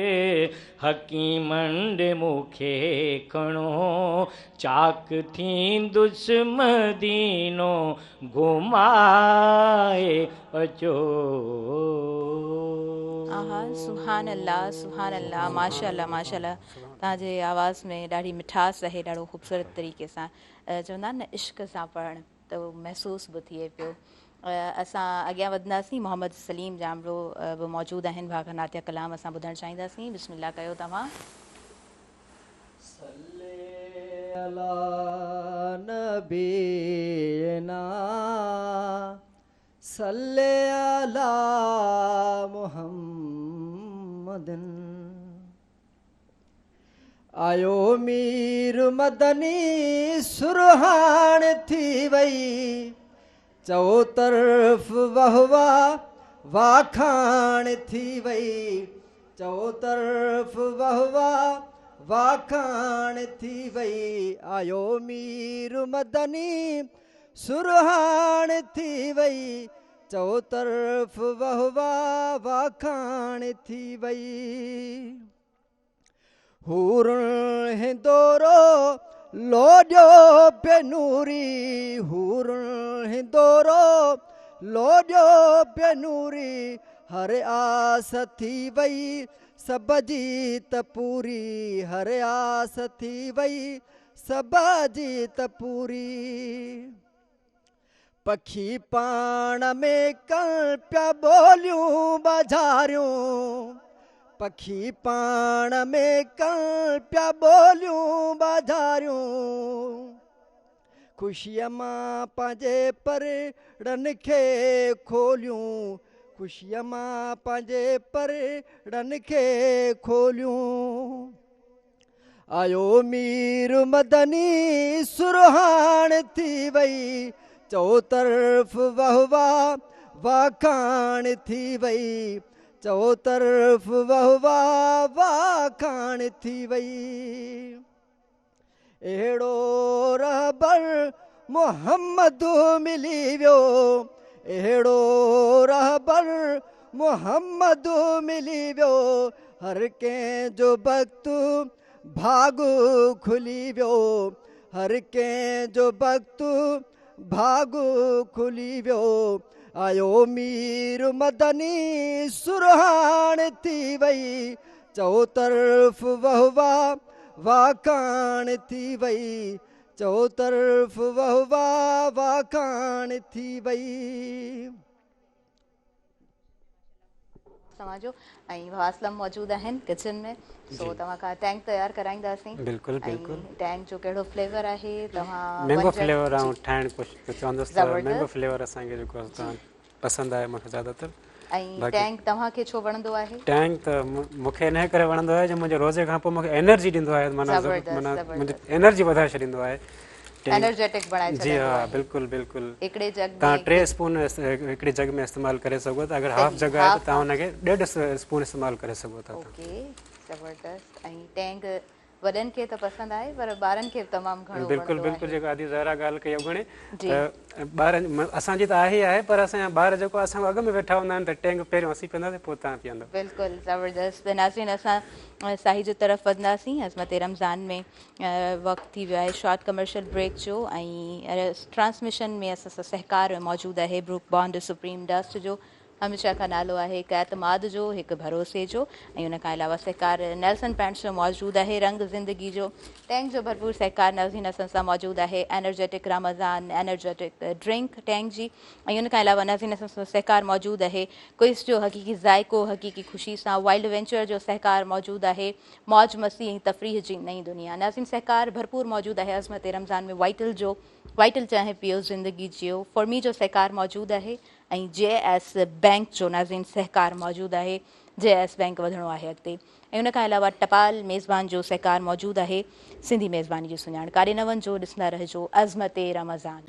حڪيمن ڏي مون کي کڻو چاڪ ٿيندس مدينو گهمائي اچو. آها سبحان الله سبحان الله ماشاءالله ماشاءالله توهان جي آواز ۾ ڏاڍي مٺاس آهي ڏاڍو خوبصورت طريقي سان چوندا آهن نه عشق سان پڙهڻ ته اهو محسوس به ٿئي پيو اسان اڳيان وڌنداسين محمد سليم ڄامڙو به موجود آهن ڀاء کان نعتيه ڪلام اسان ٻڌڻ چاهينداسين بسم الله ڪيو توهان. صلي علي نبينا صلي علي محمد آيو مير مدني سرهاڻ ٿي وئي چؤطرف وهوا واکاڻ ٿي وئي چؤطرف وهوا واکاڻ ٿي وئي آيو مير مدني سرهاڻ ٿي وئي چؤطرف وهوا واکاڻ ٿي وئي. حورن هندورو لوڏيو پي نوري حورن هندورو لوڏيو پي نوري هر آس ٿي وئي سڀ جي ته پوري هر آس ٿي وئي سڀ جي ته پوري. پکي پاڻ ۾ ڪن پيا ٻوليون ٻاجهاريون پکي پاڻ ۾ ڪن پيا ٻوليون ٻاجهاريون خوشيء مان پنهنجي پرڙن کي کوليون خوشيء مان پنهنجي پرڙن کي کوليون. آيو مير مدني سرهاڻ ٿي وئي چؤطرف وهوا واکاڻ ٿي وئي چؤطرف وهوا واکاڻ ٿي وئي اهڙو رهبر محمد ملي ويو اهڙو رهبر محمد ملي ويو هر ڪنهن جو بخت ڀاڳ کلي ويو هر ڪنهن جو بخت ڀاڳ کلي ويو آيو مير مدني سرهاڻ ٿي وئي چؤطرف وهوا واکاڻ ٿي وئي چؤطرف وهوا واکاڻ ٿي وئي. توهان جو ۽ ڀاء اسلم موجود آهن ڪچن ۾ سو توهان کان ٽينگ تيار ڪرائينداسين بلڪل بلڪل ٽينگ جو ڪهڙو فليور آهي توهان مينگو فليور آئون ٺاهڻ ڪوشش چوندس ته مينگو فليور اسان کي جيڪو آهي پسند آهي مونکي زياده تر ۽ ٽينگ توهان کي ڇو وڻندو آهي؟ ٽينگ ته مونکي انهي ڪري وڻندو آهي جو منهنجي روزي کان پوء مونکي انرجي ڏيندو آهي معنيٰ معنيٰ منهنجي انرجي وڌائي ڇڏيندو آهي انرجيٽڪ بڻائي ڇڏيندو آهي جي ها بلڪل بلڪل هڪڙي جڳ ۾ توهان 3 اسپون هڪڙي جڳ ۾ استعمال ڪري سگهو ٿا اگر هاف جڳ آهي ته توهان ان کي ڏيڍ اسپون استعمال ڪري سگهو ٿا اوڪي زبردست ۽ ٽينگ وڏن کي ته پسند آهي پر ٻارن کي به تمام گهڻو بلڪل وڻندو بلڪل آهي. جيڪو ادي زهرا ڳالهه ڪئي اڳوڻي ته ٻارن اسان جي ته آهي ئي آهي پر اسان جا ٻار جيڪو اسان کان اڳ ۾ ويٺا هوندا آهن ته ٽينگ پهريون اسين پيئنداسين پوء توهان پيئندو. بلڪل زبردست ناظرين اسان ساهي جي طرف وڌنداسين عظمت رمضان ۾ وقت ٿي ويو آهي شارٽ ڪمرشل بريڪ جو ۽ ٽرانسميشن ۾ اسان سان سهڪار موجود آهي بروڪ بانڊ سپريم ڊسٽ جو هميشه کان نالو آهي هڪ اعتماد جو، هڪ ڀروسي جو ۽ ان کان علاوه سهڪار نيلسن پينٽس جو موجود آهي، رنگ زندگي جو ٽينگ جو ڀرپور سهڪار ناظرين اسان سان موجود آهي، انرجيٽڪ رمضان انرجيٽڪ ڊرنڪ ٽينگ جي ۽ ان کان علاوه ناظرين اسان سان سهڪار موجود آهي ڪوئس جو حقيقي ذائقو حقيقي خوشي سان وائلڊ وينچر جو سهڪار موجود آهي موج مستي ۽ تفريح جي نئين دنيا ناظرين سهڪار ڀرپور موجود آهي عظمت رمضان ۾ وائٽل جو وائٽل چانهه پيئو زندگي جيئو فورمي جو سهڪار موجود آهي ۽ جي ايس بئنڪ جو ناظرين سهڪار موجود آهي جي ايس بئنڪ وڌڻو آهي اڳتي ۽ ان کان علاوه ٽپال ميزبان جو سهڪار موجود آهي سنڌي ميزباني جي سڃاڻ ڪاڏي نه وڃجو ڏسندا رهجو عظمت رمضان.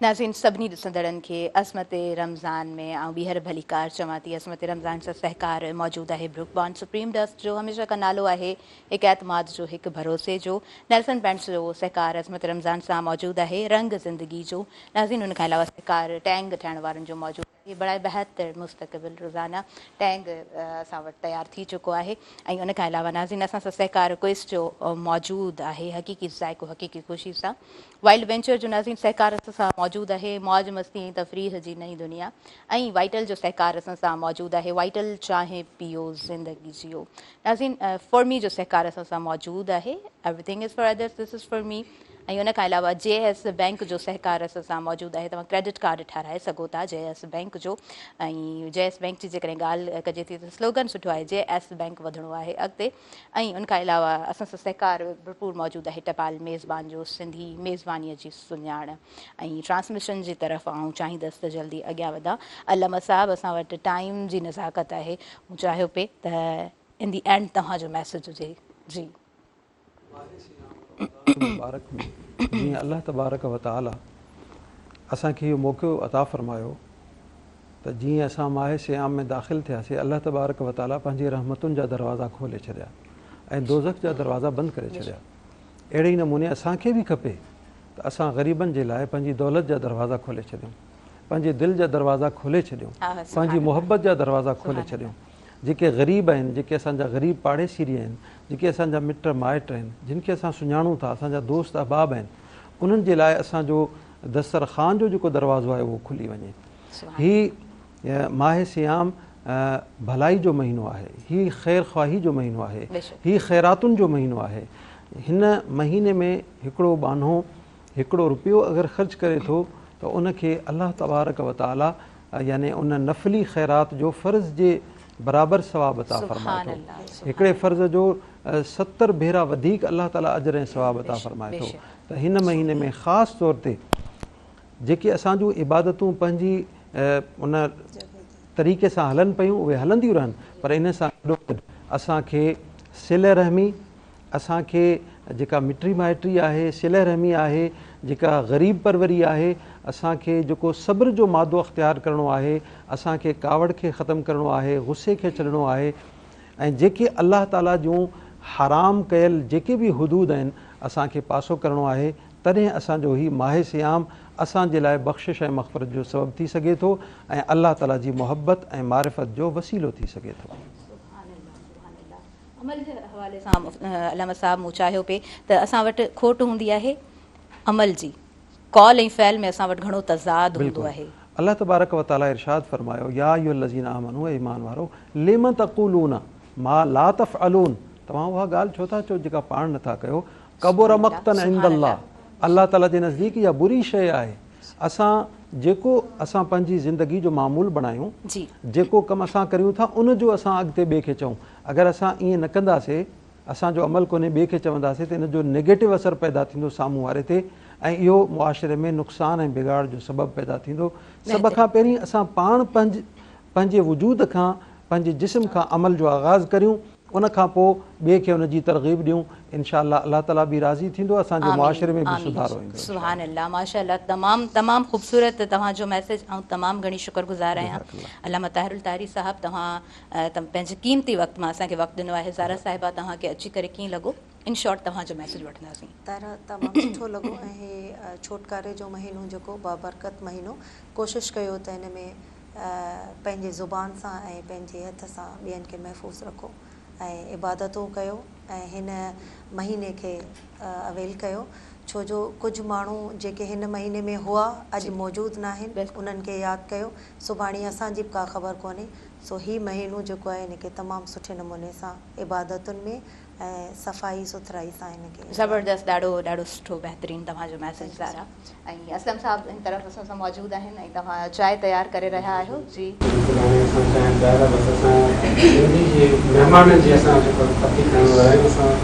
ناظرين سڀني ڏسندڙن کي عظمت رمضان ۾ آئون ٻيهر ڀليڪار چوان ٿي. عظمت رمضان سان سهڪار موجود آهي بروڪ بانڊ سپريم ڊسٽ جو هميشه کان نالو آهي هڪ اعتماد جو هڪ ڀروسي جو نيلسن پينٽس جو سهڪار عظمت رمضان سان موجود آهي رنگ زندگي جو ناظرين ان کان علاوه سهڪار ٽينگ ٺاهڻ وارن جو موجود آهي بڙائي بهتر مستقبل روزانه ٽينگ اسان وٽ تيار ٿي چڪو آهي ۽ ان کان علاوه ناظرين اسان سان سهڪار ڪوئس جو موجود آهي حقيقي ذائقو حقيقي خوشي سان وائلڊ وينچر جو ناظرين سهڪار اسان سان موجود آهي، موج مستي ۽ تفريح جي نئين دنيا ۽ وائٽل جو سهڪار اسان سان موجود آهي، وائٽل چانهه پيئو زندگي جيئو ناظرين فور مي جو سهڪار اسان سان موجود آهي، everything is for others this is for me ۽ ان کان علاوه جي ايس بئنڪ جو سهڪار اسان سان موجود آهي، توهان ڪريڊٽ ڪارڊ ٺهرائي سگهو ٿا جي ايس بئنڪ جو ۽ جي ايس بئنڪ جي جيڪڏهن ڳالهه ڪجي ٿي ته سلوگن سٺو آهي جي ايس بئنڪ وڌڻو آهي اڳتي. ۽ ان کان علاوه اسان سان سهڪار ڀرپور موجود آهي ٽپال ميزبان جو سنڌي ميزبانيء جي سڃاڻ ۽ ٽرانسميشن جي طرف آئون چاهيندس ته جلدي اڳيان وڌان علامه صاحب اسان وٽ ٽائيم جي نزاڪت آهي مون چاهيو پئي ته ان the and توهان جو ميسيج هجي جي. ماهه صيام رمضان المبارڪ ۾ جيئن الله تبارڪ و تعالي اسان کي اهو موقعو عطا فرمايو ته جيئن اسان ماهه صيام ۾ داخل ٿياسي الله تبارڪ و تعالي پنهنجي رحمتن جا دروازا کولي ڇڏيا ۽ دوزخ جا دروازا بند ڪري ڇڏيا اهڙي ئي نموني اسان کي به کپي ته اسان غريبن جي لاء پنهنجي دولت جا دروازا کولي ڇڏيون پنهنجي دل جا دروازا کولي ڇڏيون پنهنجي محبت جا دروازا کولي ڇڏيون جيڪي غريب آهن جيڪي اسان جا غريب پاڙيسري آهن جيڪي اسان جا مٽ مائٽ آهن جن کي اسان سڃاڻون ٿا اسان جا دوست احباب آهن انهن جي لاء اسان جو دسترخوان جو جيڪو دروازو آهي اهو کلي وڃي. هي ماهه صيام ڀلائي جو مهينو آهي، هي خير خواهي جو مهينو آهي، هي خيراتن جو مهينو آهي. هن مهيني ۾ هڪڙو ٻانهو هڪڙو رپيو اگر خرچ ڪري ٿو ته ان کي الله تبارڪ و تعالي يعني ان نفلي خيرات جو فرض جي برابر ثواب عطا فرمائي ٿو. هڪڙي فرض جو 70 ڀيرا وڌيڪ الله تعالي اجر ۽ ثواب عطا فرمائي ٿو ته هن مهيني ۾ خاص طور تي جيڪي اسان جون عبادتون پنهنجي ان طريقي سان هلن پيون اهي هلنديون رهن پر ان سان گڏوگڏ اسان کي صله رحمي اسان کي جيڪا مٽي مائٽي آهي صله رحمي آهي جيڪا غريب پروري آهي اسان کي جيڪو صبر جو مادو اختيار ڪرڻو آهي اسان کي ڪاوڙ کي ختم ڪرڻو آهي غصي کي ڇڏڻو آهي ۽ جيڪي الله تعالي جون حرام ڪيل جيڪي به حدود آهن اسان کي پاسو ڪرڻو آهي تڏهن اسان جو هي ماهه صيام اسان جي لاء بخشش ۽ مغفرت جو سبب ٿي سگهي ٿو ۽ الله تعالي جي محبت ۽ معرفت جو وسيلو ٿي سگهي ٿو. سبحان الله سبحان الله عمل جي حوالي سان علامه صاحب مون چاهيو پئي ته اسان وٽ کوٽ هوندي آهي عمل جي قول ۽ فعل ۾ اسان وٽ گهڻو تضاد هوندو بلڪل آهي. الله تبارڪ و تعالي ارشاد فرمايو، يا ايها الذين آمنو اي ايمان وارو لم تقولون ما لا تفعلون توهان اها ڳالهه ڇو ٿا چئو جيڪا پاڻ نه ٿا ڪيو ڪبر مقتا عند الله الله تعالي جي نزديڪ اها بري شيء آهي اسان جيڪو اسان پنهنجي زندگي جو معمول بڻايون جيڪو ڪم اسان ڪريون ٿا ان جو اسان اڳتي ٻئي کي چئون اگر اسان ائين نه ڪنداسي اسان جو عمل ڪونهي ٻئي کي چونداسين ته ان جو نيگيٽو اثر پيدا ٿيندو سامهون واري تي ۽ اهو معاشري ۾ نقصان ۽ بگاڙ جو سبب پيدا ٿيندو. سڀ کان پهرين اسان پاڻ پنهنجي وجود کان پنهنجي جسم کان عمل جو آغاز ڪريون ان کان پوء ٻئي کي ان جي ترغيب ڏيون انشاء الله الله تعالي به راضي ٿيندو اسان جي آمين معاشري ۾ به آمين سڌارو ايندو انشاء سبحان الله. الله ماشاء الله تمام تمام خوبصورت توهان جو ميسيج آئون تمام گهڻي شڪر گذار آهيان جزاڪ الله. علامه طاهر الطاهري صاحب توهان پنهنجي قيمتي وقت مان اسان کي وقت ڏنو آهي زارا صاحبه توهان کي اچي ڪري ڪيئن لڳو ان شارٽ توهان جو ميسيج وٺنداسين. طاهره تمام سٺو لڳو ۽ هي ڇوٽڪاري جو مهينو جيڪو بابرڪت مهينو ڪوشش ڪيو ته ان ۾ پنهنجي زبان سان ۽ پنهنجي هٿ سان ٻين کي محفوظ رکو ۽ عبادتون ڪيو ۽ هن مهيني کي اويل ڪيو ڇو جو ڪجهه ماڻهو جيڪي هن مهيني ۾ هئا اڄ موجود ناهن انهن کي ياد ڪيو سڀاڻي اسان جي به ڪا خبر ڪونهي سو هي مهينو جيڪو آهي ان کي تمام سٺي نموني سان عبادتن ۾ ۽ صفائي سٿرائي سان هن کي انجواء زبردست ڏاڍو ڏاڍو سٺو بهترين توهان جو ميسيج زارا ۽ اسلم صاحب هن طرف اسان سان موجود آهن ۽ توهان چانهه تيار ڪري رهيا آهيو جي. بلڪل هاڻي اسان چانهه تيار آهي بس اسان سنڌي جي مهمانن جي اسان جيڪو پتي کڻڻ وارا آهيون اسان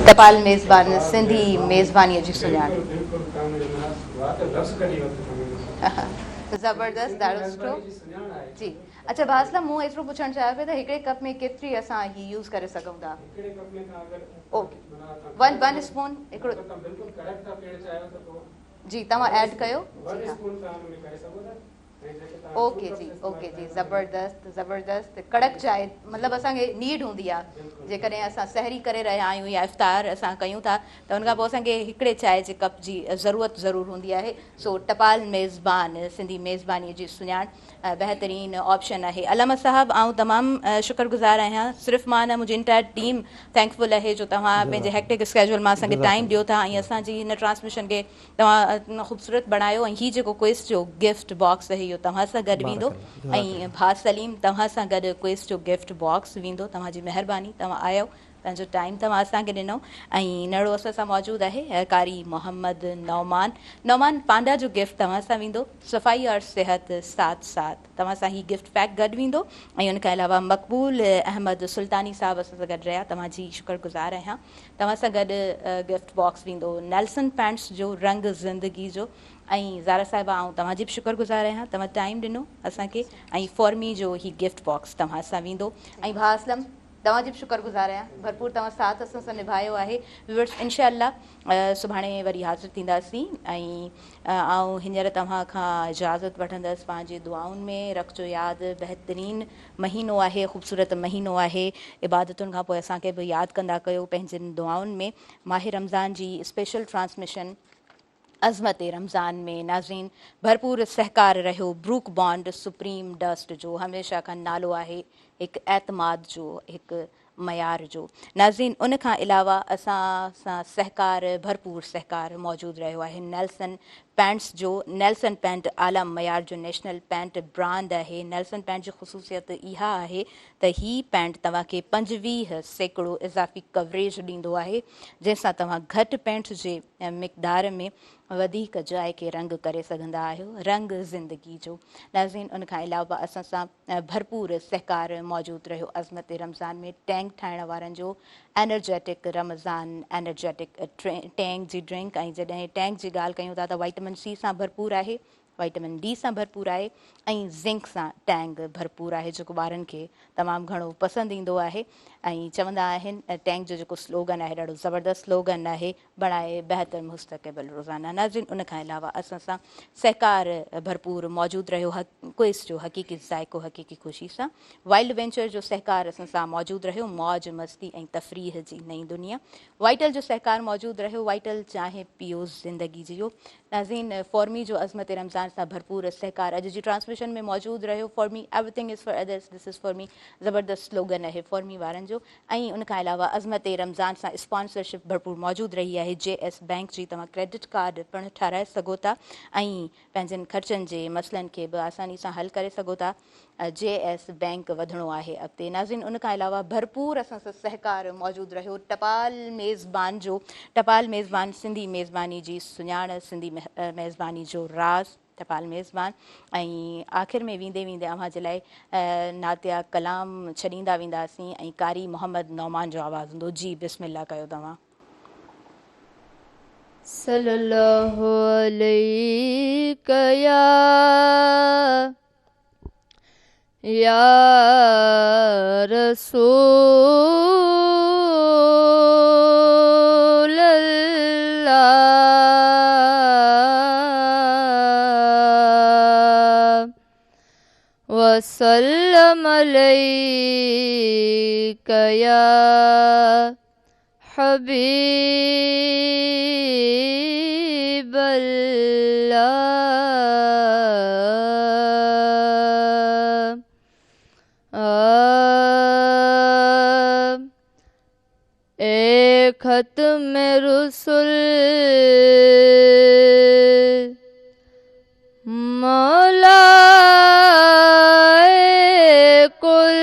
ٽپال ميزبان سنڌي ميزباني جي سڃاڻ. بلڪل بلڪل توهان منهنجي وات لفظ ڪڍي ورتو توهان زبردست ڏاڍو سٺو ميزباني جي سڃاڻ آهي. جي اڇا ڀاء اسلم مون ايترو پڇڻ چاهيو پئي ته هڪڙي ڪپ ۾ ڪيتري اسان هي يوز ڪري سگهون ٿا. هڪڙي ڪپ ۾ توهان اگر اوڪي ون ون اسپون هڪڙو اگر توهان بلڪل ڪريڪٽ ٿا پيئڻ چاهيو ته پوء جي توهان ايڊ ڪيو ون جي ها اسپون توهان ان ۾ ڪري سگهو ٿا ۽ جيڪي توهان ٽو اوڪي ڪپس جي استعمال اوڪي جي ڪرڻ ٿا زبردست زبردست ڪڙڪ چانهه مطلب اسان کي نيڊ هوندي آ بلڪل جيڪڏهن اسان سحري ڪري رهيا آهيون يا افطار اسان ڪيون ٿا ته ان کان پوء اسان کي هڪڙي چانهه جي ڪپ جي ضرورت ضرور هوندي آهي سو ٽپال ميزبان سنڌي ميزباني جي سڃاڻ بهترين آپشن آهي علامه صاحب آئون تمام شڪر گذار آهيان صرف مان نه منهنجي انٽائر ٽيم ٿينڪفل آهي جو توهان پنهنجي هيڪٽڪ اسڪيجول مان اسان کي ٽائيم ڏيو ٿا ۽ اسان جي هن ٽرانسميشن کي توهان خوبصورت بڻايو ۽ هي جيڪو ڪوئس جو گفٽ باڪس آهي اهو توهان سان گڏ ويندو ۽ ڀاء سليم توهان سان گڏ ڪوئس جو گفٽ باڪس ويندو توهان جي مهرباني توهان آيو پنهنجو ٽائيم توهان اسان کي ڏنو ۽ نڙو اسان سان موجود آهي قاري محمد نعمان نعمان پانڊا جو گفٽ توهان سان ويندو صفائي اور صحت ساٿ ساٿ توهان سان هي گفٽ پيڪ گڏ ويندو ۽ ان کان علاوه مقبول احمد سلطاني صاحب اسان سان گڏ رهيا توهان جي شڪر گذار آهيان توهان سان گڏ گفٽ باڪس ويندو نيلسن پينٽس جو رنگ زندگي جو ۽ زارا صاحبه آئون توهان جي به شڪر گذار آهيان توهان ٽائيم ڏنو اسان کي ۽ فورمي جو هي گفٽ باڪس توهان سان ويندو ۽ ڀاء اسلم توهان جي به شڪر گذار آهيان ڀرپور توهان ساٿ اسان سان نڀايو آهي ويورس انشاء الله سڀاڻي وري حاضر ٿينداسين ۽ آئون هينئر توهان کان اجازت وٺندس پنهنجي دعائن ۾ رکجو ياد بهترين مهينو آهي خوبصورت مهينو آهي عبادتن کان پوء اسان کي به ياد ڪندا ڪيو پنهنجين دعائن ۾ ماه رمضان جي اسپيشل ٽرانسميشن عظمت رمضان ۾ ناظرين ڀرپور سهڪار رهيو بروڪ بانڊ سپريم ڊسٽ جو هميشه کان نالو آهي هڪ اعتماد جو هڪ معيار جو ناظرين ان کان علاوه اسان سان سهڪار ڀرپور سهڪار موجود رهيو آهي نيلسن پينٽس جو نيلسن پينٽ اعليٰ معيار جو نيشنل پينٽ برانڊ آهي نيلسن پينٽ جي خصوصيت اها آهي ته هي پينٽ توهان کي 25% اضافي ڪوريج ڏيندو آهي جنهن سان توهان گهٽ پينٽ جي مقدار ۾ وڌيڪ جاء کي رنگ ڪري سگهندا آهيو رنگ زندگي جو ناظرين ان کان علاوه اسان سان ڀرپور سهڪار موجود رهيو عظمت رمضان ۾ ٽينگ ٺاهڻ وارن جو انرجيٽڪ رمضان انرجيٽڪ ٽينگ جي ڊرنڪ ۽ جڏهن ٽينگ جي ڳالهه ڪيون ٿا ته وائٽمن سي سان ڀرپور آهي وائٽمن ڊي سان ڀرپور آهي ۽ زنڪ سان ٽينگ ڀرپور آهي جيڪو ٻارن کي تمام گهڻو پسند ايندو آهي ۽ چوندا آهن ٽينگ جو جيڪو سلوگن آهي ڏاڍو زبردست سلوگن آهي بڻائي بهتر مستقبل روزانه ناظرين ان کان علاوه اسان سان سهڪار ڀرپور موجود رهيو ڪوئس جو حقيقي ذائقو حقيقي خوشي سان وائلڊ وينچر جو سهڪار اسان سان موجود رهيو موج مستي ۽ تفريح جي نئين دنيا وائٽل جو سهڪار موجود رهيو وائٽل چانهه پيو زندگي جيو ناظرين فورمي جو عظمت رمضان سان ڀرپور سهڪار اڄ جي ٽرانسميشن ۾ موجود رهيو for me everything is for others this is for me زبردست سلوگن آهي فورمي وارن جو ۽ ان کان علاوه عظمت رمضان سان اسپانسرشپ ڀرپور موجود رهي آهي جي ايس بئنڪ جي توهان ڪريڊٽ ڪارڊ پڻ ٺاهرائي سگهو ٿا ۽ پنهنجن خرچن جي مسئلن کي به آساني سان حل ڪري سگهو ٿا جي ايس بئنڪ وڌڻو آهي اڳتي ناظرين ان کان علاوه ڀرپور اسان سان سهڪار موجود رهيو ٽپال ميزبان جو ٽپال ميزبان سنڌي ميزباني جي سڃاڻ سنڌي ميزباني جو راز ٽپال ميزبان ۽ آخر ۾ ويندي ويندي اوهان جي لاء نعتيه ڪلام ڇڏيندا وينداسين ۽ قاري محمد نعمان جو آواز هوندو جي بسم الله ڪيو توهان. صلي الله عليڪ يا يا رسول وسلم عليك يا حبيب الله. اي ختم رسل مولا ڪل،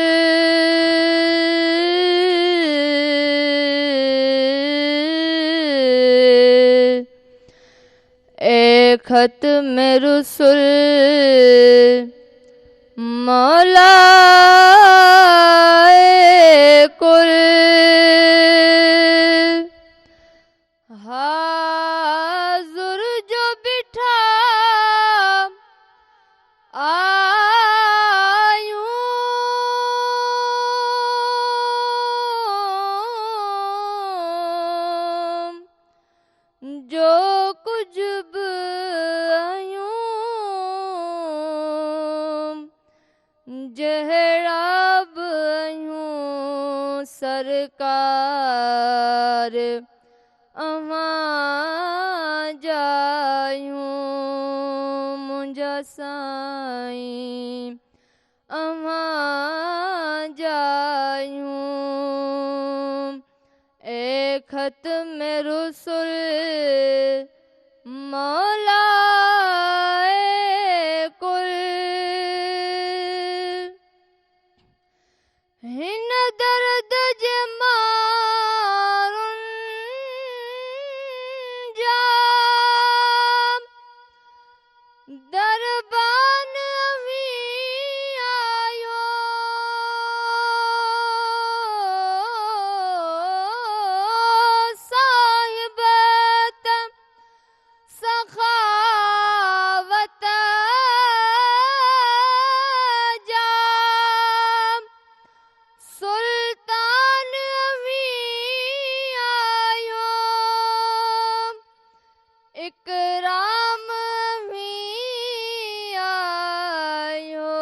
اي ختم رسل مولا ڪل، حاضر جو بيٺا آهيون، جو ڪجهه به آهيون، جهڙا به آهيون، سرڪار اوهان جا آهيون، منهنجا سائين اوهان جا آهيون. اي ختم رسل مولا ڪل، هن درد جي مارن جا دربان اوهين آهيو، صاحب ته سخاوت جا سلطان اوهين آهيو، اڪرام اوهين آهيو،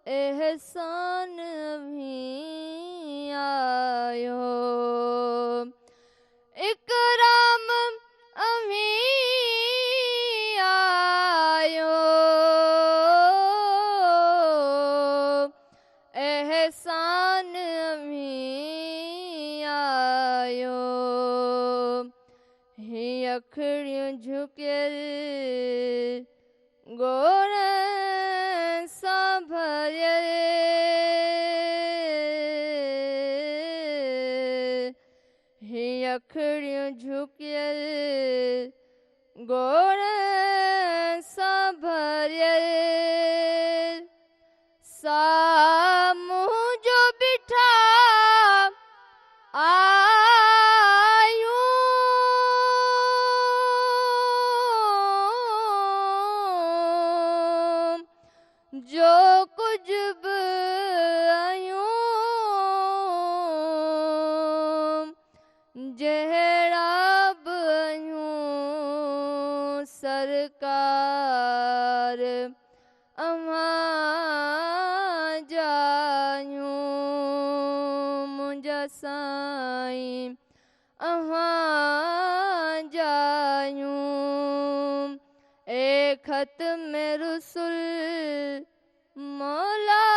احسان اوهين آهيو، اڪرام اوهين آهيو، احسان اوهين آهيو. هي اکڙيون جهڪيل ڳوڙهن سان ڀريل، هي اکڙيون جهڪيل ڳوڙهن سان ڀريل، سامهون جو بيٺا آهيون، جو ڪجهه به آهيون، جهڙا به آهيون، سرڪار اوهان جا آهيون، منهنجا سائين اوهان جا آهيون. اي ختم رسل مولا